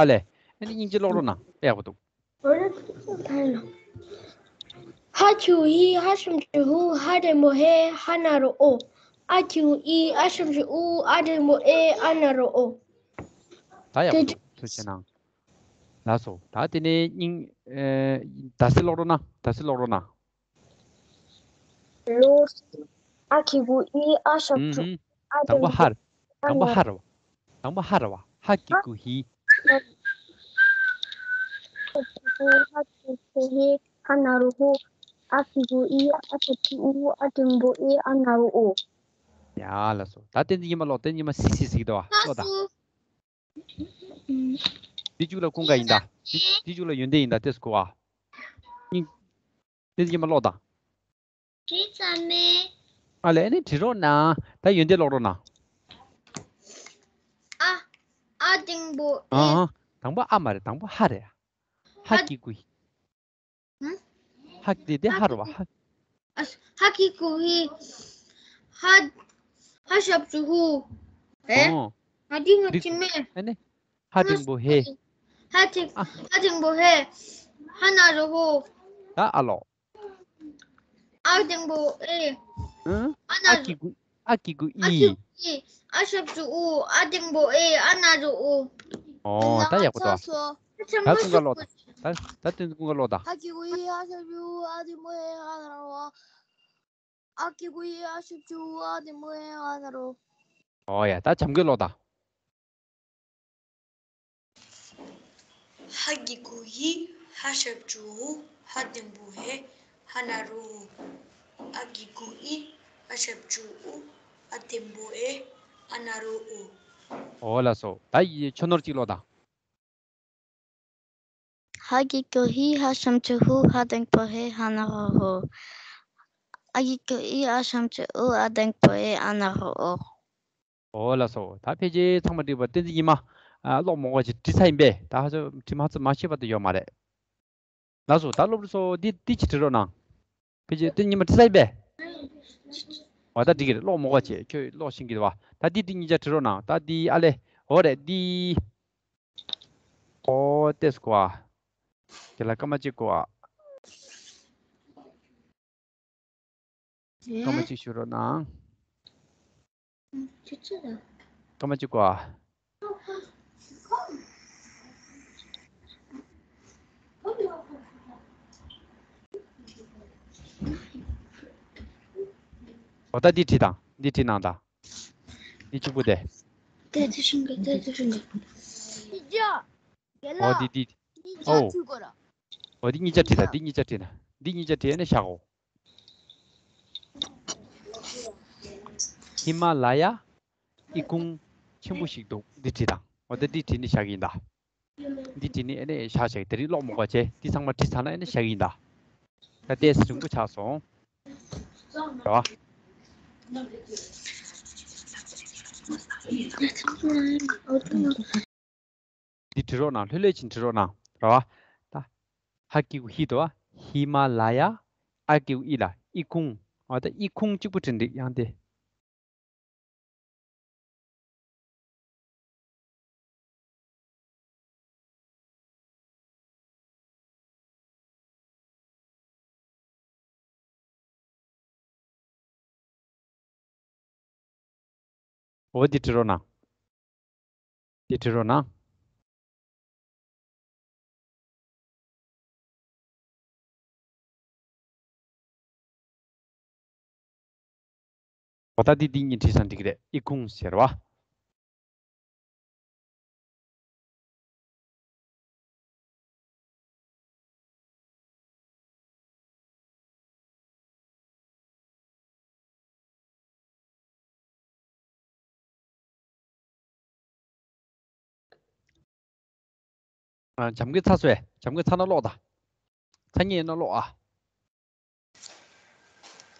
ཨ་ལས། ཨ་ནི་སྙིང་རྗེ་ཀློག་རོགས་གནང་། དཔེ་ཡག་པོ་འདུག་ཧ་ ཧ་གི་གུ་ཧི། ཧ་ཞབས་ཀྱུ་ཧུ། ཧ་འགྲེང་བུ་ཧེ། ཧ་ན་རོ་ཨོ། ཨ་གི་གུ་ཨི། ཨ་ཞབས་ཀྱུ་ཨུ། ཨ་འགྲེང་བུ་ཨེ། ཨ་ན་རོ་ཨོ། ད་ཡག་པོ་འདུག་ཐུགས་རྗེ་གནང་། ལགས་སོ། ད་དེ་ནས་སྙིང་ཨེ། ད་སེ་ཀློག་རོགས་གནང་། ད་སེ་ཀློག་རོགས་གནང་། ལོ། ཨ་གི་གུ་ཨི། ཨ་ཞབས་ཀྱུ། ཨ་དང་པོ་འགྲེང་བུ། ཧར། ཨ་དང་པོ་ན། ཧར་བ། དང་པོ་ཧར་བ། ཧ་གི་གུ་ཧི། ཧ་གི་གུ་ཧི། ཧ་ན་རོ་ཧོ། ཨ་གི་གུ་ཨི། ཨ་ཞབས་ཀྱུ་ཨུ། ཨ་འགྲེང་བུ་ཨེ། ཨ་ན་རོ་ཨོ། ཡ་ལགས་སོ། ད་བསྟན་འཛིན་ཉི་མ་ཀློག་བསྟན་འཛིན་ཉི་མ་སི་སི་ཟིག་འདུག་བ། ཀློག་ད། འདི་གཅིག་ལ་ཀུན་དགའ་ཡིན་ད། འདི་འདི་གཅིག་ལ་ཡོན་ཏན་ཡིན་ད། ཏེས་གོ་བ། སྙིང་། བསྟན་འཛིན་ཉི་མ་ཀློག་ད། བྲིས་ཚར་མེད། ཨ་ལས་ཨ་ནི་བྲིས་རོགས་གནང་། ད་ཡོན་ཏན་ཀློག་རོགས་གནང་། ཨ། ཨ་འགྲེང་བུ་ཨེ། ཨ་ཨ། དང་པོ་ཨ་མ་རེད། དང་པོ་ཧ་རེད། ཧ་ཧ་གི་གུ་ཧི། ཧུམ། ཧ་དེ་དེ་ཧ་རེད་བ། ཧ། ཨ། ཧ་གི་གུ་ཧི། ཧ། ཧ་ཞབས་ཀྱུ་ཧུ། ཨེ། ཨོ། ང་འདི་ངོ་འདི་ཅི་མེད། ཨ་ནི། ཧ་འགྲེང་བུ་ཧེ། ཧ་འགྲེང་། ཨ། ཧ་འགྲེང་བུ་ཧེ། ཧ་ན་རོ་ཧོ། ད་ཨ་ལོ། ཨ་འགྲེང་བུ་ཨེ། ཨང་། ཨ་ན། ཨ་གི་གུ། ཨ་གི་གུ་ཨ་ཨི། གི་གུ་ཨི། ཨ་ཞབས་ཀྱུ་ཨུ། ཨ་འགྲེང་བུ་ཨེ། ཨ་ན་རོ་ཨོ། ཨོ་ད་ཡག་པོ་འདུག་ད་ཚང་མ་ཀུན་དགའ་ཀློག་ད། ད་ད་དོན་ཀུན་དགའ་ཀློག་ད། ཨ་གི་གུ་ཨི། ཨ་ཞབས་ཀྱུ་ཨུ། ཨ་འགྲེང་བུ་ཨེ། ཨ་ན་རོ། ཨ་གི་གུ་ཨི། ཨ་ཞབས་ཀྱུ་ཨུ། ཨ་འགྲེང་བུ་ཨེ། ཨ་ན་རོ། ཨོ་ཡ། ད་བྱམས་མགོན་ཀློག་ད། ཧ་གི་གུ་ཧི། ཧ་ཞབས་ཀྱུ་ཧུ། ཧ་འགྲེང་བུ་ཧེ། ཧ་ན་རོ་ཧོ། ཨ་གི་གུ་ཨི། ཨ་ཞབས་ཀྱུ་ཨུ། ཨ་འགྲེང་བུ་ཨེ། ཨ་ན་རོ་ཨོ། ཨོ་ལགས་སོ། ད་ཡི་ཆོས་ནོར་གཅིག་ཀློག་དང་། ཧ་གི་གུ་ཧི། ཧ་ཞབས་ཀྱུ་ཧུ། ཧ་འགྲེང་བུ་ཧེ། ཧ་ན་རོ་ཧོ། ཨ་གི་གུ་ཨི། ཨ་ཞབས་ཀྱུ་ཨུ། ཨ་འགྲེང་བུ་ཨེ། ཨ་ན་རོ་ཨོ། ཨོ་ལགས་སོ། ད་ཕལ་ཆེར་ཚང་མ་འགྲིག་པ། བསྟན་འཛིན་ཉི་མ། ཨ། ཀློག་མོ་ག་ཅིག་བྲིས་ཚར་ཡིན་པས། ད་ཧ་ཅང་བྲིས་མ་ཚར་མ་ཤེས་པ་དེ་ཡོད་མ་རེད། ལགས་སོ། ད་སློབ་ཕྲུག་ཚོ་འདི་འདི་ཅིག་བྲིས་རོགས་གནང་། ཕལ་ཆེར་བསྟན་འཛིན་ཉི་མ་བྲིས་ཚར་ཡིན་པས། འོ་ད་འགྲིག་གི་རེད། ཀློག་མོ་ག་བྱེད། ཁྱོད་ཀློག་ཤེས་ཀྱི་འདུག་བ། ད་འདི་འདི་གཉིས་ཆ་བྲིས་རོགས་གནང་། ད་འདི་ཨ་ལས། འོ་རེད་འདི། ཨོ་ཏེས་གོ་ཨ། དེ་ལ་སྐར་མ་གཅིག་གོ་ཨ། སྐར་མ་གཅིག་ཞུ་རོགས་གནང་། སྐར་མ་གཅིག་གོ་ཨ། འོ་ད་འདི་བྲིས་དང་། འདི་བྲིས་གནང་དང་། འདི་གཅིག་པུ་དེ། དེ་དེ་བཞིན་གི་དེ་དེ་བཞིན་གི། ཨོ་འདི་འདི། ཨོ། འོ་འདི་གཉིས་ཆ་བྲིས་དང་། འདི་གཉིས་ཆ་བྲིས་ན། འདི་གཉིས་ཆ་བྲིས་ནས་བཞག་གོ། ཧི་མ་ལ་ཡ་ཨི་ཁུང་ཆེན་པོ་ཞིག་འདུག་འདི་བྲིས་དང་། འོ་ད་འདི་བྲིས་ནས་བཞག་གི་ཡིན་ད། འདི་བྲིས་ནས་ཨེ་ནས་བཞག་བཞག་དེ་རིང་ཀློག་མོ་ག་བྱས། འདི་ཚང་མ་བྲིས་ཚར་ན་ཨེ་ནས་བཞག་གི་ཡིན་ད། ད་ལྟས་རིང་པོ་ཆགས་སོང་། རེད་བ། འདི་བྲིས་རོགས་གནང་། ལྷོད་ལྷོད་ཅིག་བྲིས་རོགས་གནང་། རེད་བ། ད། ཧ་གི་གུ་ཧི་འདུག་བ། ཧི་མ་ལ་ཡ། ཨ་གི་གུ་ཨི་ལ་ཨི་ཁུང་། འོ་ད་ཨི་ཁུང་གཅིག་པུ་བྲིས་འདུག་ཡང་དེ། འོ་འདི་བྲིས་རོགས་གནང་། འདི་བྲིས་རོགས་གནང་། འོ་ད་འདི་འདི་གཉིས་བྲིས་ཙང་འགྲིག་གི་རེད། ཨི་ཁུང་ཟེར་བ། ཨ། བྱམས་མགོན་ཚར་སོང་ངས། བྱམས་མགོན་ཚར་ན་ཀློག་དང་། ཚར་ཉེ་ཡིན་ན་ཀློག་ཨ།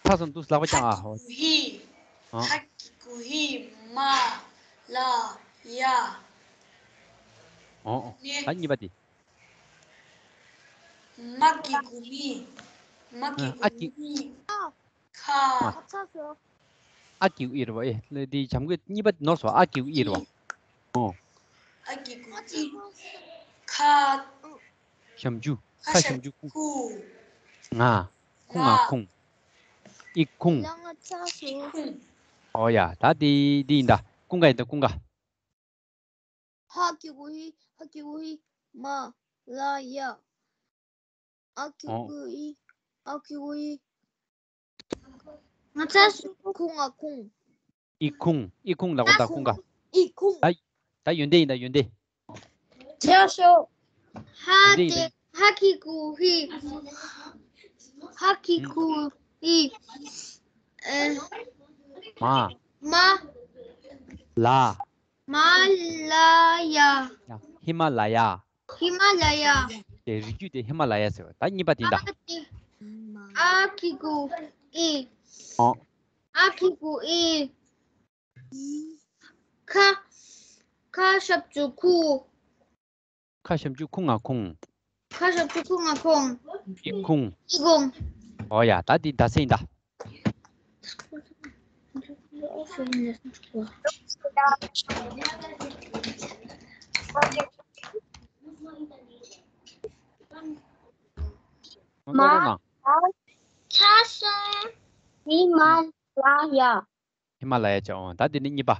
ཚར་སོང་འདུག་ལག་པ་བརྐྱངས་ཨ། ཧ་གི་གུ་ཧི། ཨ། ཧ་གི་གུ་ཧི་མ་ལ་ཡ། ཨོ་ཨོ། ནས། ད་གཉིས་པ་དེ། མ་གི་གུ་མི། མ་གི་ཨ། གུ་ཨ་གི་མི། ཁ། ཨ། ཨ་གི་གུ་ཨི་རེད་བ། ཨེ་འདི་བྱམས་མགོན་གཉིས་པ་ནོར་སོང་། ཨ་གི་གུ་ཨི་རེད་བ། ཨོ། ཨ་གི་གུ་ཨི། ཁ། ཞབས་ཀྱུ། ཁ་ཞབས་ཀྱུ་ཁུ། ང་། ཁུང་ང་ཁུང་། ཨི་ཁུང་། ལ་ང་ཚ་སོ། ཨོ་ཡ། ད་དེ་འདི་ཡིན་ད། ཀུན་དགའ་ཡིན་ད། ཀུན་དགའ། ཧ་གི་གུ་ཧི། ཧ་གི་གུ་ཧི། མ་ལ་ཡ། ཨ་གི་གུ་ཨི། ཨ་གི་གུ་ཨི། ང་ཚ་སུ། ཁུང་ང་ཁུང་། ཨི་ཁུང་། ཨི་ཁུང་ལ་གོ་ད། ཁུང་ག་ཨི་ཁུང་། ད་ད་ཡོན་ཏན་ཡིན་ད། ཡོན་ཏན། ཚ་སུ། ཧ་ཡོན་ཏན་ཡིན་ཏེ། ད། ཧ་གི་གུ་ཧི། ཧ་གི་གུ་ཨི། ཨེ། མ། མ། ལ། མ་ལ་ཡ། ཡ། ཧི་མ་ལ་ཡ། ཧི་མ་ལ་ཡ། དེ་རི་རྒྱུད་དེ་ཧི་མ་ལ་ཡ་ཟེར་བ། ད་གཉིས་པ་དེ་ད། ཨ་གི་གུ་ཨི། ཨོ། ཨ་གི་གུ་ཨི། ཁ། ཁ་ཞབས་ཀྱུ་ཁུ། ཁ་ཞབས་ཀྱུ་ཁུ་ང་ཁུང་། ཁ་ཞབས་ཀྱུ་ཁུ་ང་ཁུང་། ཨི་ཁུང་། ཨི་ཁུང་། ཨོ་ཡ། ད་འདི་ད་སེང་ད། མ། ཚ་སོང་། ཧི་མ་ལ་ཡ། ཧི་མ་ལ་ཡ་བྱ། འོང་། ད་དེ་ནི་གཉིས་པ།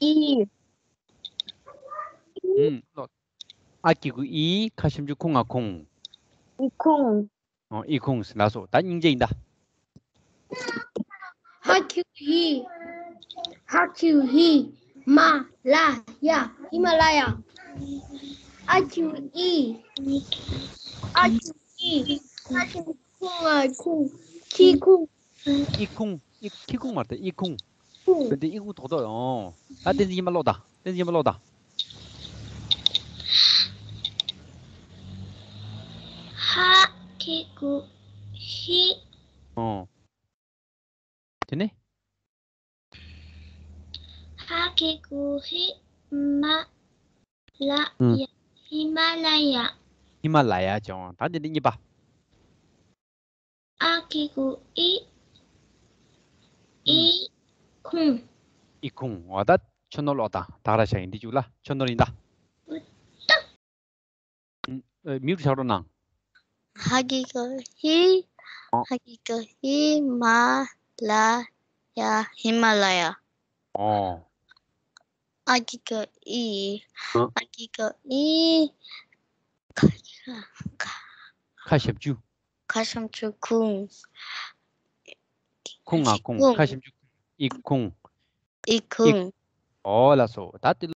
ཨི། ཨུམ། ཨ་གི་གུ་ཨི། ཁ་ཞབས་ཀྱུ་ཁུ་ང་ཁུང་། ཨི་ཁུང་། ཨོ། ཨི་ཁུང་ཟེར་ལ་སོ། ད་སྙིང་རྗེ་ཡིན་ད། ཧ་གི་གུ་ཧི། ཧ་གི་གུ་ཧི། མ་ལ་ཡ། ཧི་མ་ལ་ཡ། ཨ་གི་གུ་ཨི། ཨ་གི་གུ་ཨི། ཨ་གི་གུ་ཁུ་ང་ཁུང་། ཁི་ཁུང་། ཨི་ཁུང་། ཨི། ཁི་ཁུང་མ་རེད། ཨི་ཁུང་། ཁུང་། འདི་ཨི་ཁུང་ཐོག་ཐོག་ཨོ། ད་བསྟན་འཛིན་ཉི་མ་ཀློག་དང་། བསྟན་འཛིན་ཉི་མ་ཀློག་དང་། ཧ་གི་གུ་ཧི། ཨོ། དེ་ནས། ཧ་གི་གུ་ཧི་མ་ལ་ཡ། ཧི་མ་ལ་ཡ། ཧི་མ་ལ་ཡ་བྱ། ད་འདི་འདི་གཉིས་པ། ཨ་གི་གུ་ཨི། ཨི་ཁུང་། ཨི་ཁུང་། འོ་ད་ཆོས་ནོར་ཀློག་དང་། ད་ག་ར་ཤ་ཡིན་འདི་བཅུག་ལ། ཆོས་ནོར་ཡིན་ད། ཨུ་ཏ། ཨུ། མིའུ་ཆགས་རོགས་གནང་། ཧ་གི་གུ་ཧི། ཨོ། ཧ་གི་གུ་ཧི་མ་ལ་ཡ། ཧི་མ་ལ་ཡ། ཨོ། ཨ་གི་གུ་ཨི། ཨ། ཨ་གི་གུ་ཨི། ཁ་ཁ་ཁ། ཁ་ཞབས་ཀྱུ། ཁ་ཞབས་ཀྱུ་ཁུང་། ཁུང་ང་ཁུང་། ཁུང་། ཁ་ཞབས་ཀྱུ་ཨི་ཁུང་། ཨི་ཁུང་། ཨོ་ལགས་སོ། ད་དེ།